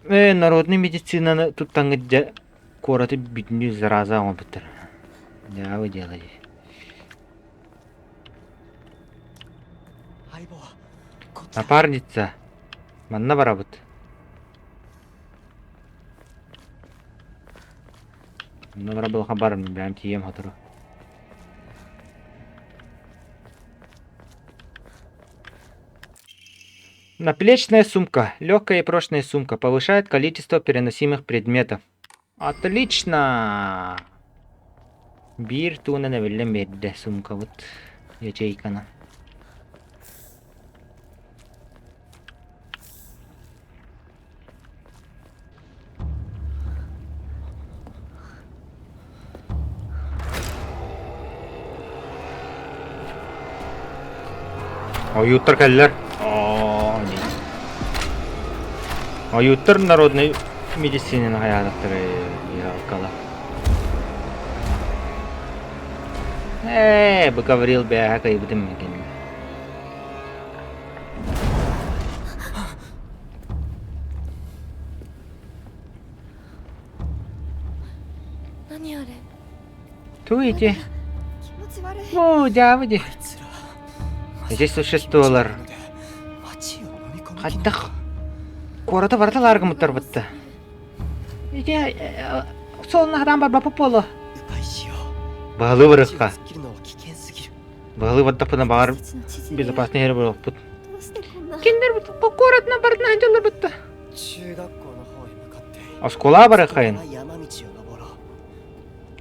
народный медицинаны туттаҥҥыт дьэ куораты бүтүннүү зараза оҥорбуттар. Да, вы делаете. Напарница, манна барабыт. Манна барабылха барым, бэйэм тиийиэм сотору. Наплечная сумка. Легкая и прочная сумка. Повышает количество переносимых предметов. Отлично! Биир туунан эбиллэн биэрдэ суумкабыт ячейканан. Ойууттар кэллэр. Ойууттар народнай медицинаны хайаатахтара ялкала. Ээ, бу Гаврил бээһэ кыйбытым микин. 何あれ Туйте. 気持ち悪い Оо, дьаабы дии. Эти существолар хайдах куораты барыта лааргымыттар бытта. Ити суолун хатаан барбаппыт буолуо. Баһылыы барыахха. Баһылыы бардахпына баҕар 私たちの地図 безопасный эрэ буолуохпут. どうしてこんな Кинилэр куоратынан барытынан дьоллор бытта. Оскуолаҕа барыаххайын.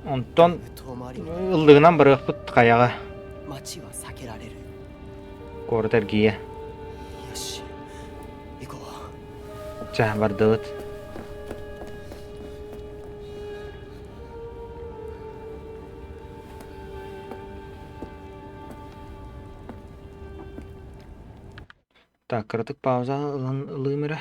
Онтон ыллыгынан барыахпыт хайаҕа. Куорат эргийэ. Чэ, бардыбыт. Так, кыратык пауза ылан ылыым эрэ.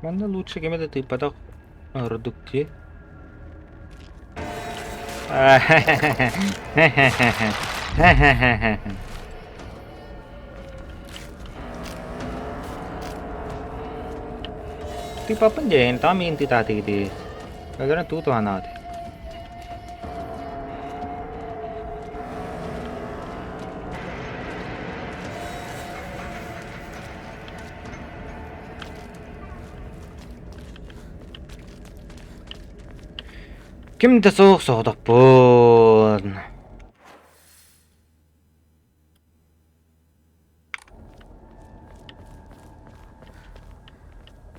Манна лучше кими да тыыппатах ордук дии. Тыыппаппын диэн, тоҕо миигин тыытаатыгытый? Өлөрөн тугу туһанаҕыт? Ким да суох соҕотохпун.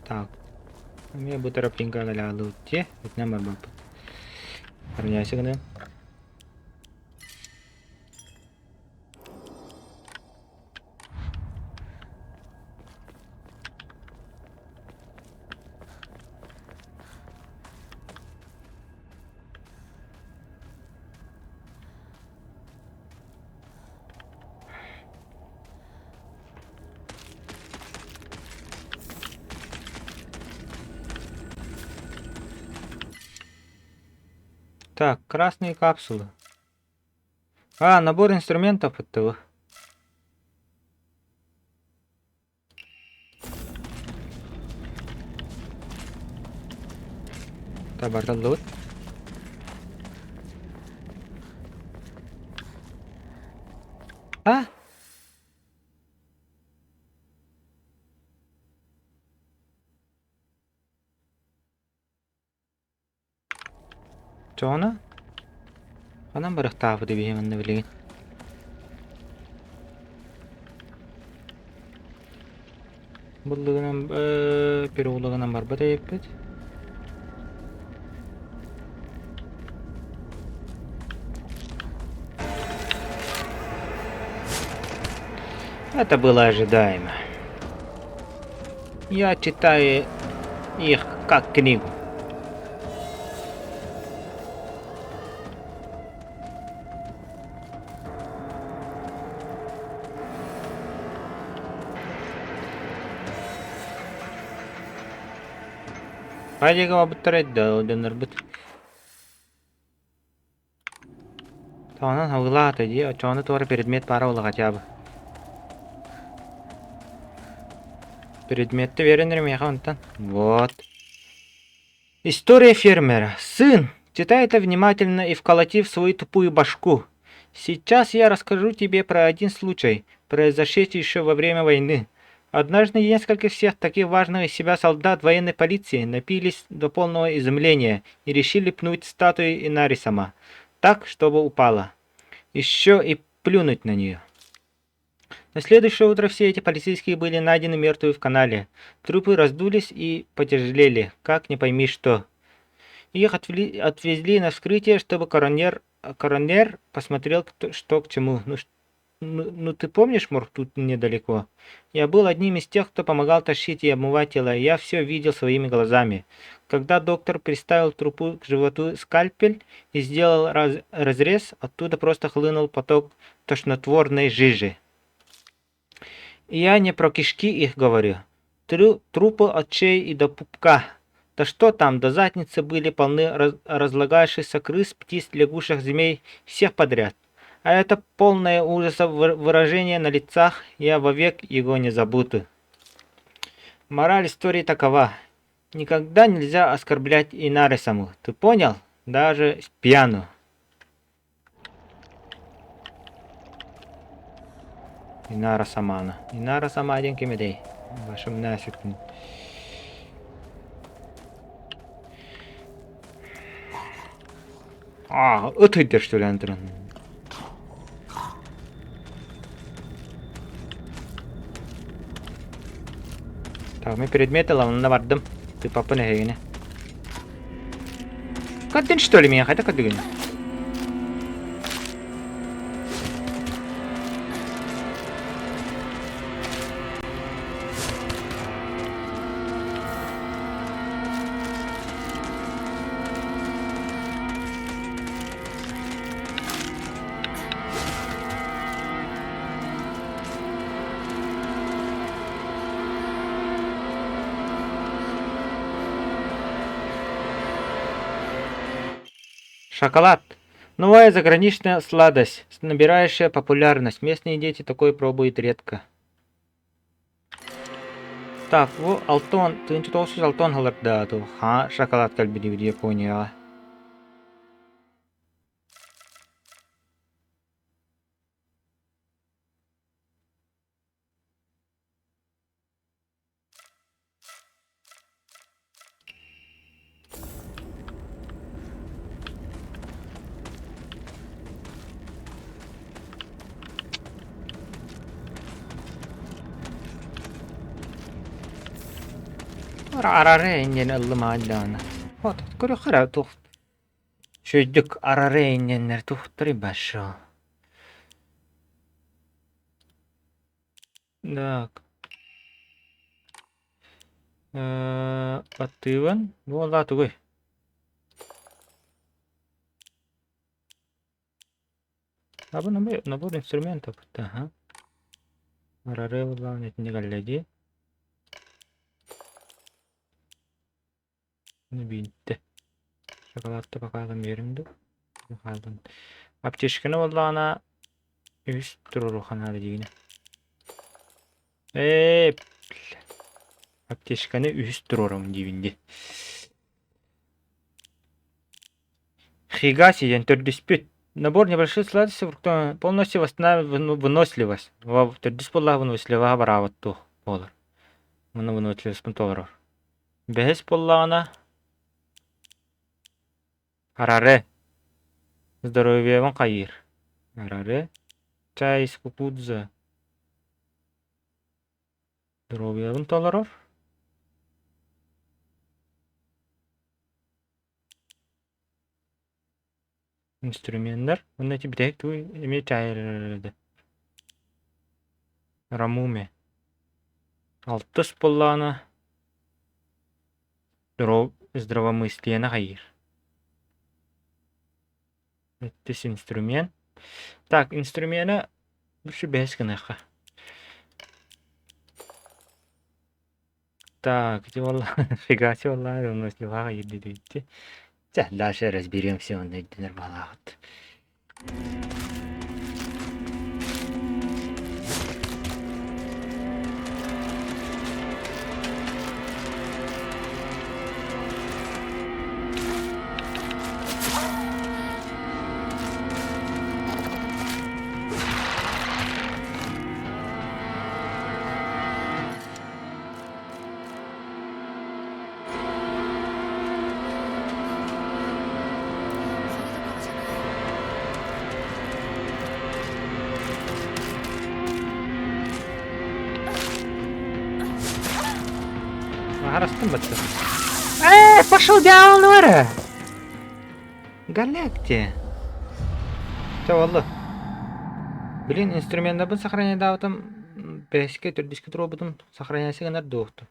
Так, эмиэ бу тропинка кэлэҕэлиибит дии, итинэн барбаппыт. Арньаайсы гыныам. Так, красные капсулы. А, набор инструментов этого. Табардаллыбыт. А? Чоҕуна? Ханан барыахтаахпыт эбиһи манна билигин? Буллугунан переулогунан барбат эбиппит. Это было ожидаемо. Я читаю их как книгу. Хайдыга бабыттар эдда дэнэрбит. Таҕынан халгылаата дии, оччоҕуна туора предмет баара буолла хотя бы. Предметти биэрэн эрэ миэхэ онтон. Вот. История фермера. Сын, читай это внимательно и вколоти в свою тупую башку. Сейчас я расскажу тебе про один случай, произошедший еще во время войны. Однажды несколько всех таких важных из себя солдат военной полиции напились до полного изумления и решили пнуть статую Инарисама так, чтобы упала. Еще и плюнуть на нее. На следующее утро все эти полицейские были найдены мертвые в канале. Трупы раздулись и потяжелели, как не пойми что. Их отвезли на вскрытие, чтобы коронер, коронер посмотрел, кто, что к чему. Ну, ну, ну ты помнишь, морг тут недалеко? Я был одним из тех, кто помогал тащить и обмывать тело, и я все видел своими глазами. Когда доктор приставил трупу к животу скальпель и сделал разрез, оттуда просто хлынул поток тошнотворной жижи. И я не про кишки их говорю. Трупы от шеи и до пупка. Да что там, до задницы были полны разлагающихся крыс, птиц, лягушек, змей, всех подряд. А это полное ужаса выражение на лицах, я вовек его не забуду. Мораль истории такова. Никогда нельзя оскорблять Инарисаму. Ты понял? Даже пьяну. Инара Самана. Инара Сама диэн ким этэй? Вашым сүктүн. А, ыт ыйдыр что ли туран. Так, мин предмет ыланна бардым. Тыпаппын эһигини. Көрдүн что ли меня? Хайда көрдүгүн? Шоколад. Новая заграничная сладость, набирающая популярность. Местные дети такое пробуют редко. Так, бу алтон, тыынча тоҕус жүз алтон ылардаату. Ха, шоколад кэлбит Японияҕа. Арарэ инньэн ыллым ааллаҕына. Вот, көрүөххэ туох Үчүгэйдик арарэ инньэннэр туохтарый большого. Так. Баттыыбын. Буолла тугуй? Набор, набор инструментов. Ага. Арарэ буоллаҕына итинник эллэ дии. Биирдэ. Шоколадта бакаалын биэрим дуу? Хаалын. Аптечканы буоллаҕына үс туруоруохха наада диигинэ. Ээ, аптечканы үһүс туруорамын диибин дии. Хигаси диэн төрдүспүт. Набор небольших сладостей фруктовых полностью восстанавливает выносливость. Төрдүс буоллаҕа выносливоһа бараабыт туох буолар. Муну выносливостьпын толорор. Бэһис буоллаҕына Араре Здоровьебын хайыыр Араре Чай из кукурузы Здоровьебын толорор Инструменнар уонна ити бүтэһик тугуй эмиэ чаайарда Рамуме Алтыс буоллаҕына. Здравомыслиены хайыыр. Сэттис инструмент. Так, инструмена үс бэһис гыныахха. Так, ити буолла, фига себе буолла, онно сливаҕа киирдэ Чэ, дальше разберемся, онно өйдөнөр баҕалаахыт. それどころじゃない。 Аһарастым бачча. Э, пошел дьявол эрэ! Галякте. Чэ, буолла. Блин, инструменнарбын сохраняйдаабытым бэһискэ, төрдүскэ туруорбутум сохраняйся гынар дуохту.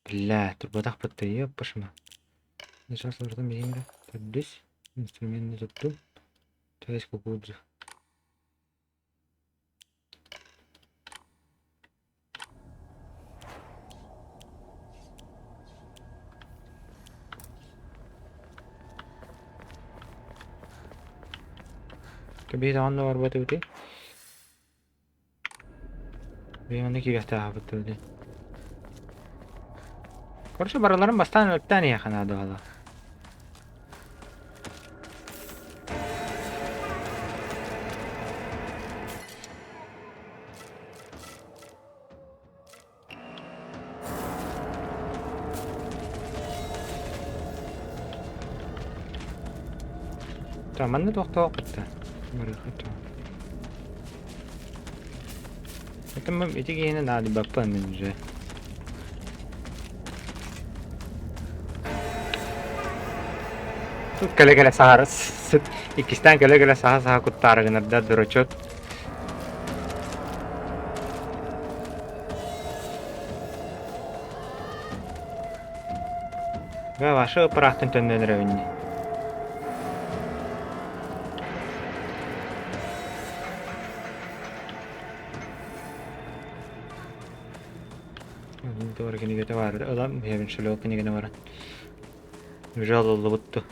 Бля, турбатахпыт да ёппашма. Сейчас лордом биһиҥҥэ төрдүс инструменны туттум. Төһөс кукурузу. Кэбиһит онно барбат эбитий? Биһиги киириэхтээхпит дуу Короче, барыларын бастаан өлтөөн иһиэххэ наада буолла. Манна туохтаах Барыахха Это ити киһини наадыйбаппын мин уже. Тут кэлэ-кэлэ саһар иккистээн кэлэ-кэлэ саһа-саһа куттаары гынар да дурачок. Бля, ваша ыпыраахтын төннөн эрэбин дии. Туора кинигэтэ баар ылан иһэбин шелёк кинигини баран. Уже ылыллыбыт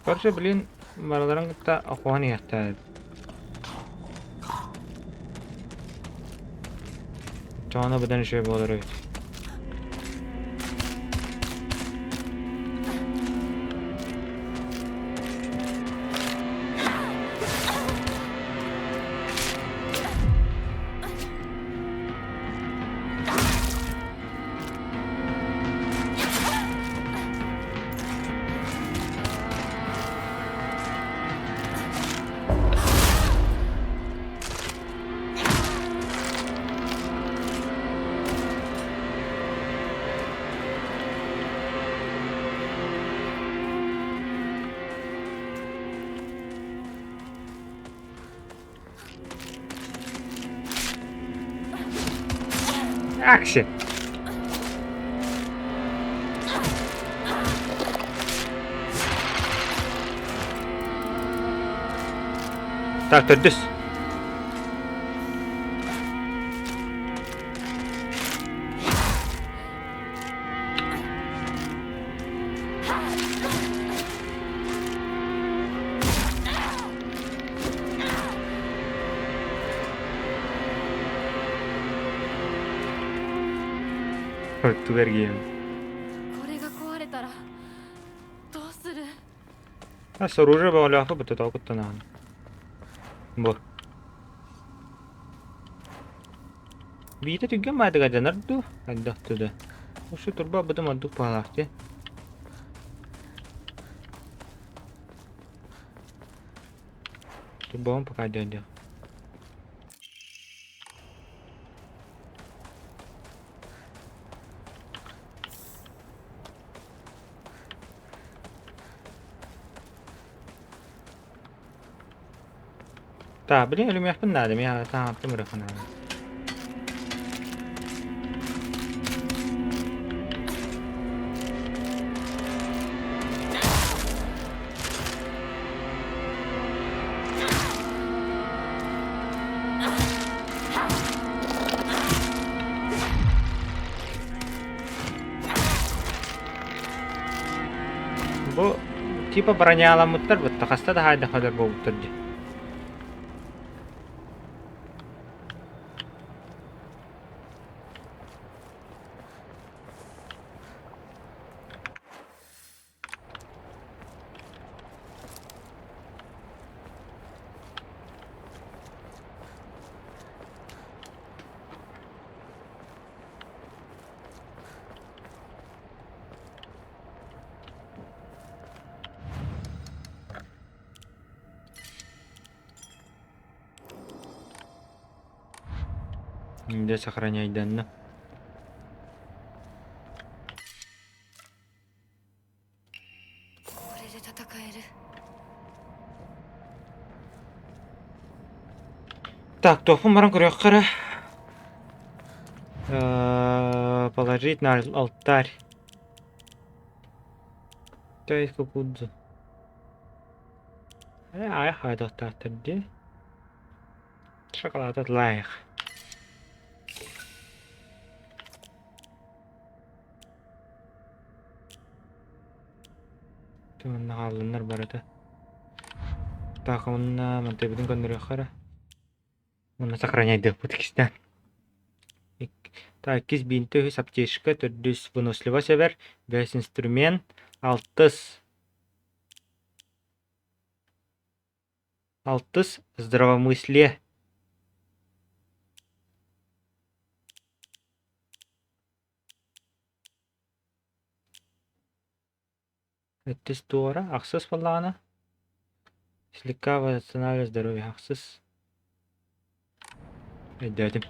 Короче, блин, барыларын кытта охуһан иһиэхтээбит. Оччоҕуна быдан үчүгэй буолар эбит. Акси! Так, төрдүс. Тугу эргийэбин? これが壊れたらどうする Ас оружие бөҕөлөөххө бутта куттанаҕын. Бу. Биитэ түргэн баайдыга дьанар дуу? Хайдах да. Ушу турба бытым ордук баҕалаах дии. Турбаҕын пока дьэ. Так, блин, өлүмүөхпүн наада, мин таҥаттым ырыхына. Бу типа броняламмыттар бытта хаста да хаайдахалар буолбуттар дии. Где сохранять данные? これで戦える。 Так, туохпун баран көрүөххэ эрэ. Положить на алтарь. То есть кукудзу. Э, хайдахтаахтар дии. Шоколад лайх. Манна хааллыннар барыта. Так, уонна мантайбытын көннөрүөххэ эрэ. Уонна сохраняйдыахпыт иккистээн. Так, иккис биинтэ үһүс аптечка, төрдүс выносливость эбэр, бэһис инструмент, алтыс алтыс здравомыслие. Өттүс туора, ахсыс буоллаҕына слегка восстанавливает здоровье ахсыс. Өйдөөтүм.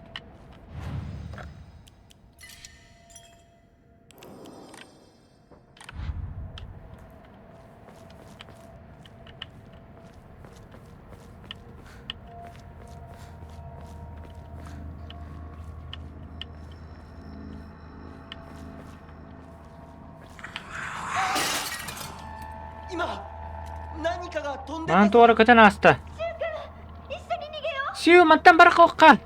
Маан туора көтөн ааста. Сүү, мантан барахуохха!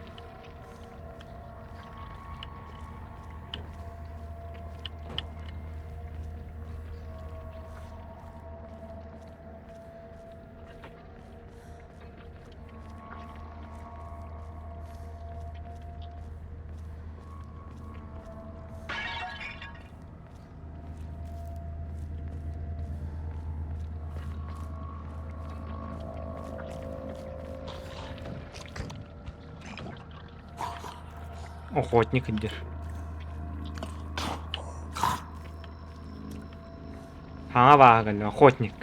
Охотник диир. Хаҥа бааһа кэллэ, охотник.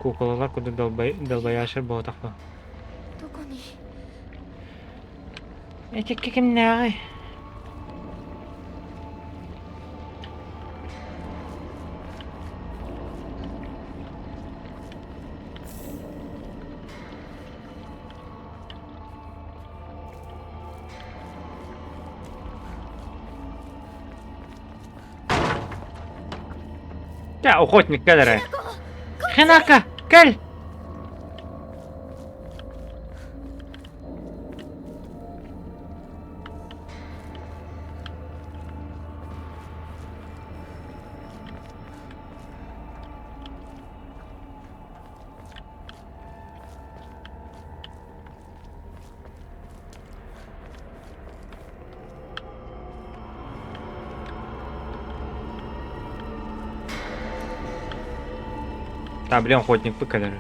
Куукулалар курдук долбояшер буолбатах どこに Итикки кимнээҕий? Чэ, охотник кэл эрэ. Хинака, кэл! Да, блин, охотник выкалер.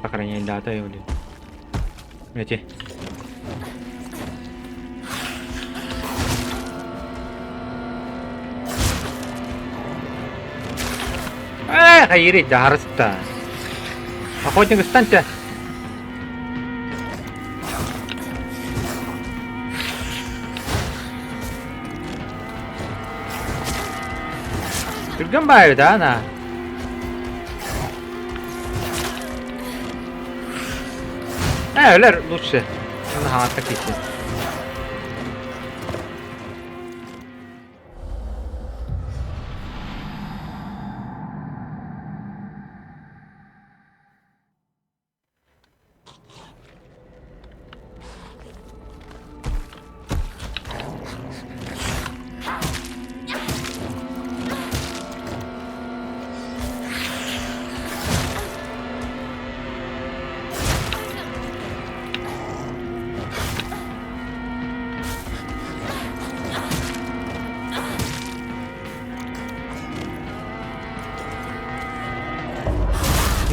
Сохраняй дата или. Эти. Эх, хайырый дарыста. Охотник, встаньте. Түргэн баайы да, на. Өлөр лучше. Оны хаҥатта киирсин.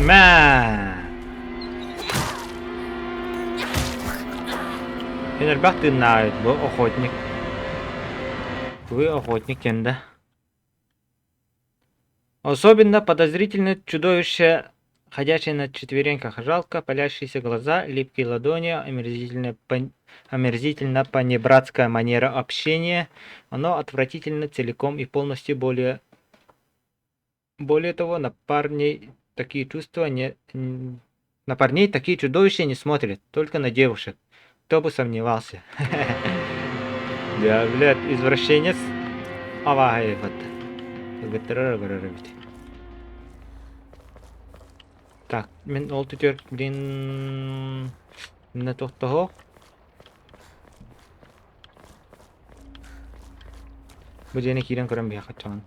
Мэ! Мин элбэх тыыннаах бу охотник. Вы охотник диэн да. Особенно подозрительно чудовище, ходячее на четвереньках. Жалко, палящиеся глаза, липкие ладони, омерзительно, омерзительно панибратская манера общения. Оно отвратительно целиком и полностью более Более того, на парней такие чувства не... На парней такие чудовища не смотрят, только на девушек. Кто бы сомневался. Да, блядь, извращенец. Аваев Кыргыттары көрөр эбит. Так, мин ол түтөр, блин, мына тохтоһо. Бу дьиэни киирэн көрөн биһиэхэ хаччаҕын.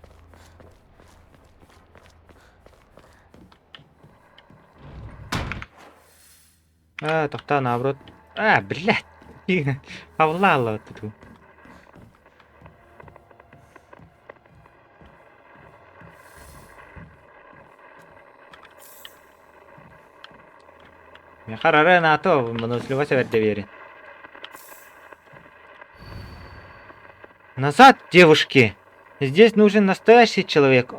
Аа, тохтоо, наоборот. Аа, блядь! Хабылла аллабыт тутуу. Мехарара НАТО, выносливость эбэрдэ Назад, девушки! Здесь нужен настоящий человек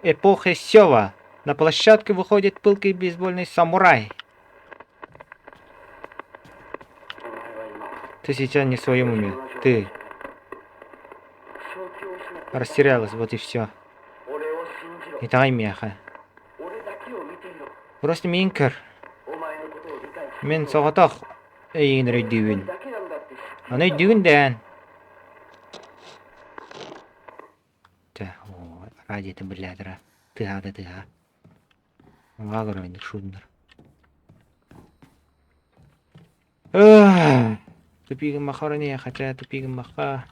эпохи Сева. На площадку выходит пылкий бейсбольный самурай. Ты сейчас не в своем уме. Ты растерялась, вот и все. Итэҕэй миэхэ. Просто миин көр. Мин соҕотох эйигин өйдүүбүн. Аны өйдүүгүн дээн. Чэ, оо, радиотын биллээтэрэ. Тыаһа да тыаһа. Аҕаа көрөйдүк шууннар. Тупигын махорони, хотя тупигын маха.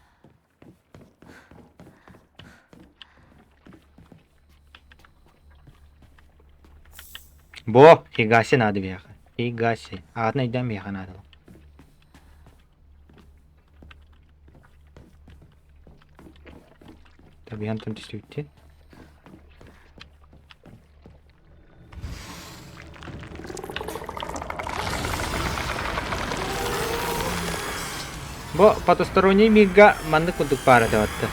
Бо, Хигаси надо биһиэхэ. Хигаси. Аатын өйдөөн биһиэхэ наада. Табиһан түстүбүттүн. Бу потусторонний мирга маннык курдук баар этэ батта.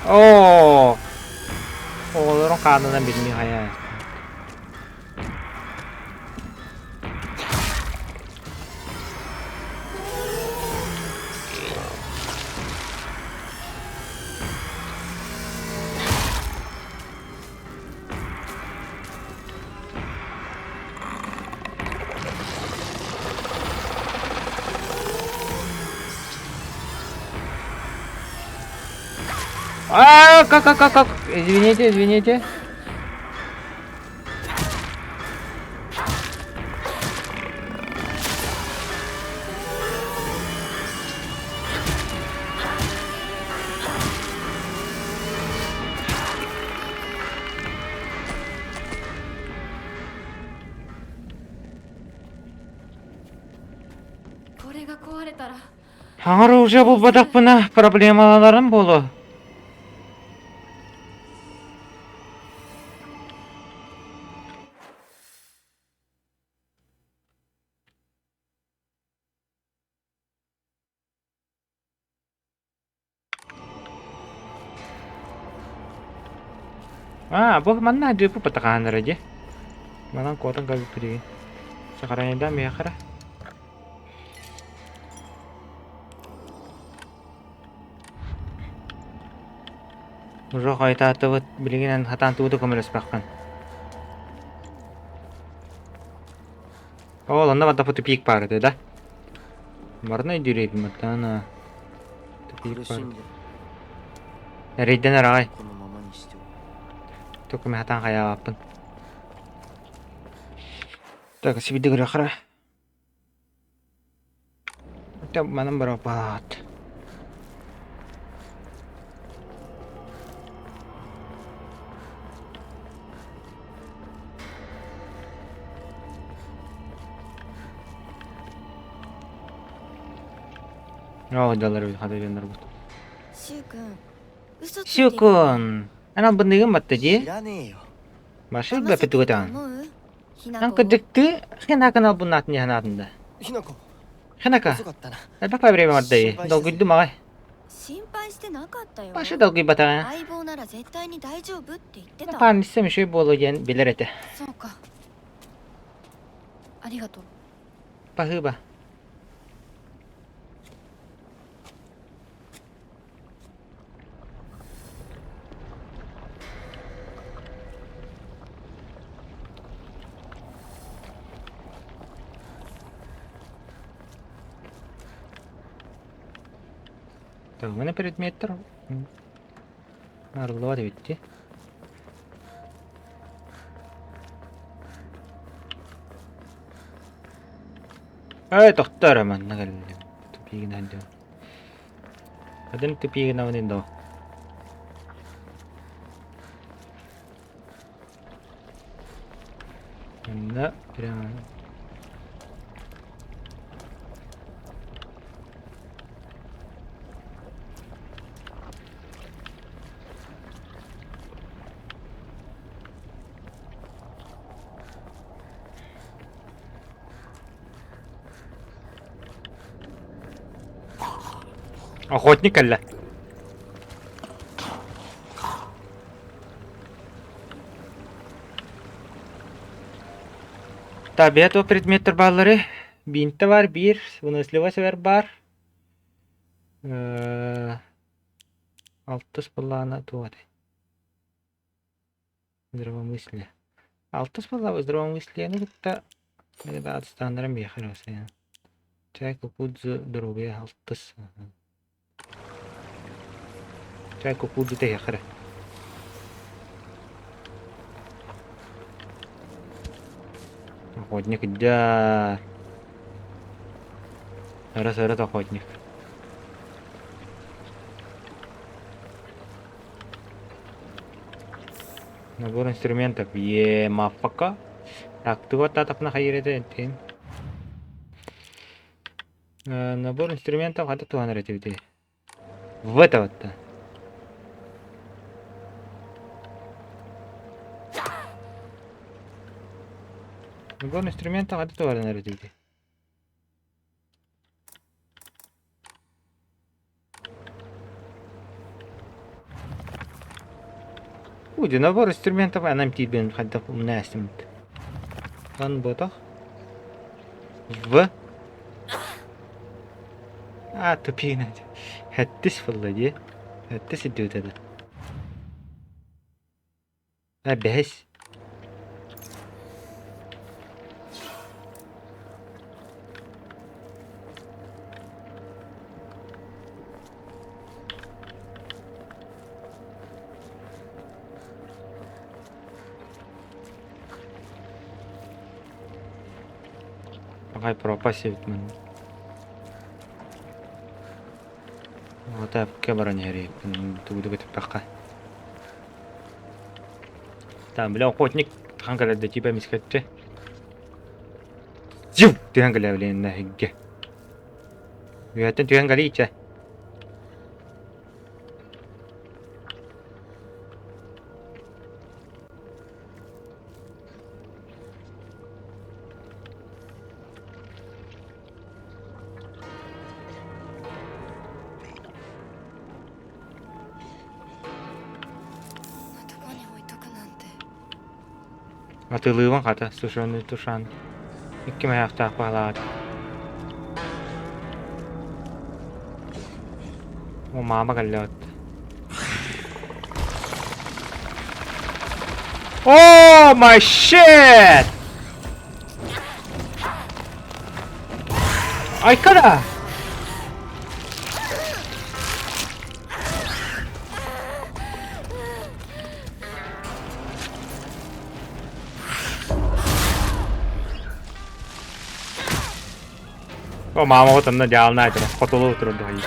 Оо! Оҕолорун хаанынан билмии хайа. А, как, как, как, как? Извините, извините. Хаҥар уже булбатахпына проблемаларым буолуо. Аа, бу манна дьыппы патахааннара дии. Манан куотан кэлбиппит игин. Сахарайда миэхэ. Уже хойутаатыбыт, билигин эн хатаан тугу да көмөлөспөххүн. Ол онно барда тупик баар этэ да? Барна өйдүүр эбим оттон тупик 苦し баар. んで Эрэйдэнэр аҕай. このままにしておく Тугу хатаан хайаабаппын. Так, сибидик көрөхөрө. Манан барапаат. Оо, дьаллар эбит, хата дьоннорбут. シュウ君嘘ついてる Сюкун! Эн албынныгын батта 知 дии. らねえよ Башы 騙せ бэппит てると тугутаҕын. 思うひな Эн 子を кырдьыктыы Хинакан албыннаатын дии санаатым да. ひなこ Хинака, 遅かったな элбэх проблема барда дии. Долгуйдум аҕай. 心配してなかったよ Башы долгуйбатаҕа. 相棒なら絶対に大丈夫って言ってた Хаан истэм үчүгэй буолуо диэн билэр этэ. そうかありがとう Баһыыба. Тылманы предметтер арыллыбат эбит дии. Эй, тохтоо эрэ манна кэллим. Тупигин сылдьабын. Один тупигин доо. Манна прямо Охотник кэллэ. Табиат предметтер бааллары. Бинтэ бар биир, выносливость эбэр бар. Алтыс былаана туох этэй? Здравомыслие. Алтыс была здравомыслиены кытта отстаннаран биэхэр Чай кукудзу доруобуйа алтыс. Чай кукудзу тэһиэхэрэ. Охотник да. Раз раз охотник. Набор инструментов. Е, мафака. Так, ты вот татапна хайыр этэ. Набор инструментов хата туһанар этибитий. В это вот-то. Набор инструментов хата туһанар этибитий. Уйди, набор инструментов анам тиийбин хайдах умна астыммыт. Ан ботах. В. А, тупина. Хэттис буолла дии. Хэттис үрдүбүтэ да. А, бэһис. Арай пропасть эбит манна. Оҕото эпкэ баран иһэр тугу да көтүппэххэ. Там, бля, охотник хаан кэлэр да типа эмискэччи. Зю! Түһэн кэлэ блин нэһиггэ. Үөһэттэн түһэн кэлиичэ. こんなとこに置いとくなんて Атыылыыбын хата, сушеный тушан. Икки мэһэхтээх баһылаат. О, маама кэллэ. Oh my shit! Айкара! О, маама отонно дьаалына айтара, хотолу турар дохайы.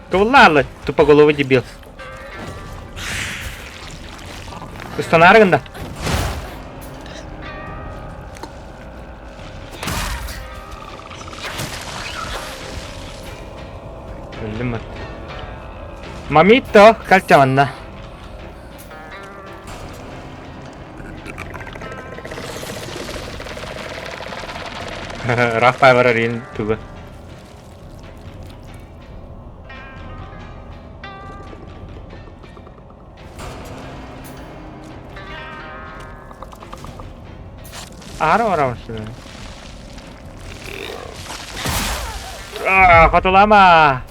Туллаалы, тупоголовый дебил. Ыстанаарыгын да. Өллүм Мамито, кальчаманна. Раф барар туга. Аара барабын Хотулама!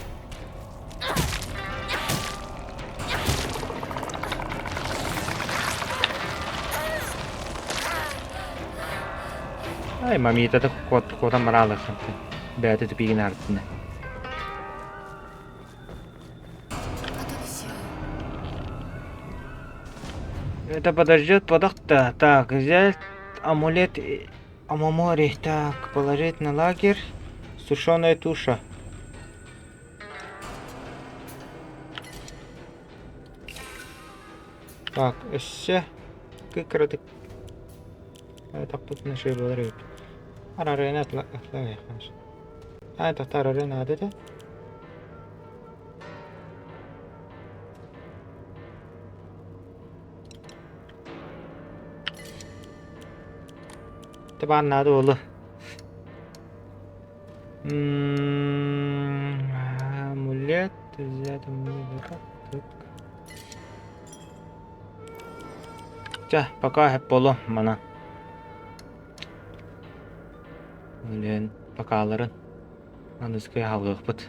Ай, мамита куотан бараалыххын. Бэйэтэ тупигин артына. Это подождет подохта. Так, взять амулет Амамори. Так, положить на лагерь. Сушеная туша. Так, өссө кыкырдык. Тохтотуна шөй буолар эбит. Арарыны атлаайаххын. Аа, тохтарары наада этэ. Табаан наада буолуо. Амулет взять амулет. Так. Чэ, пока сөп буолуо манан. Үлээн покаларын аныгыскы аһылгыахпыт.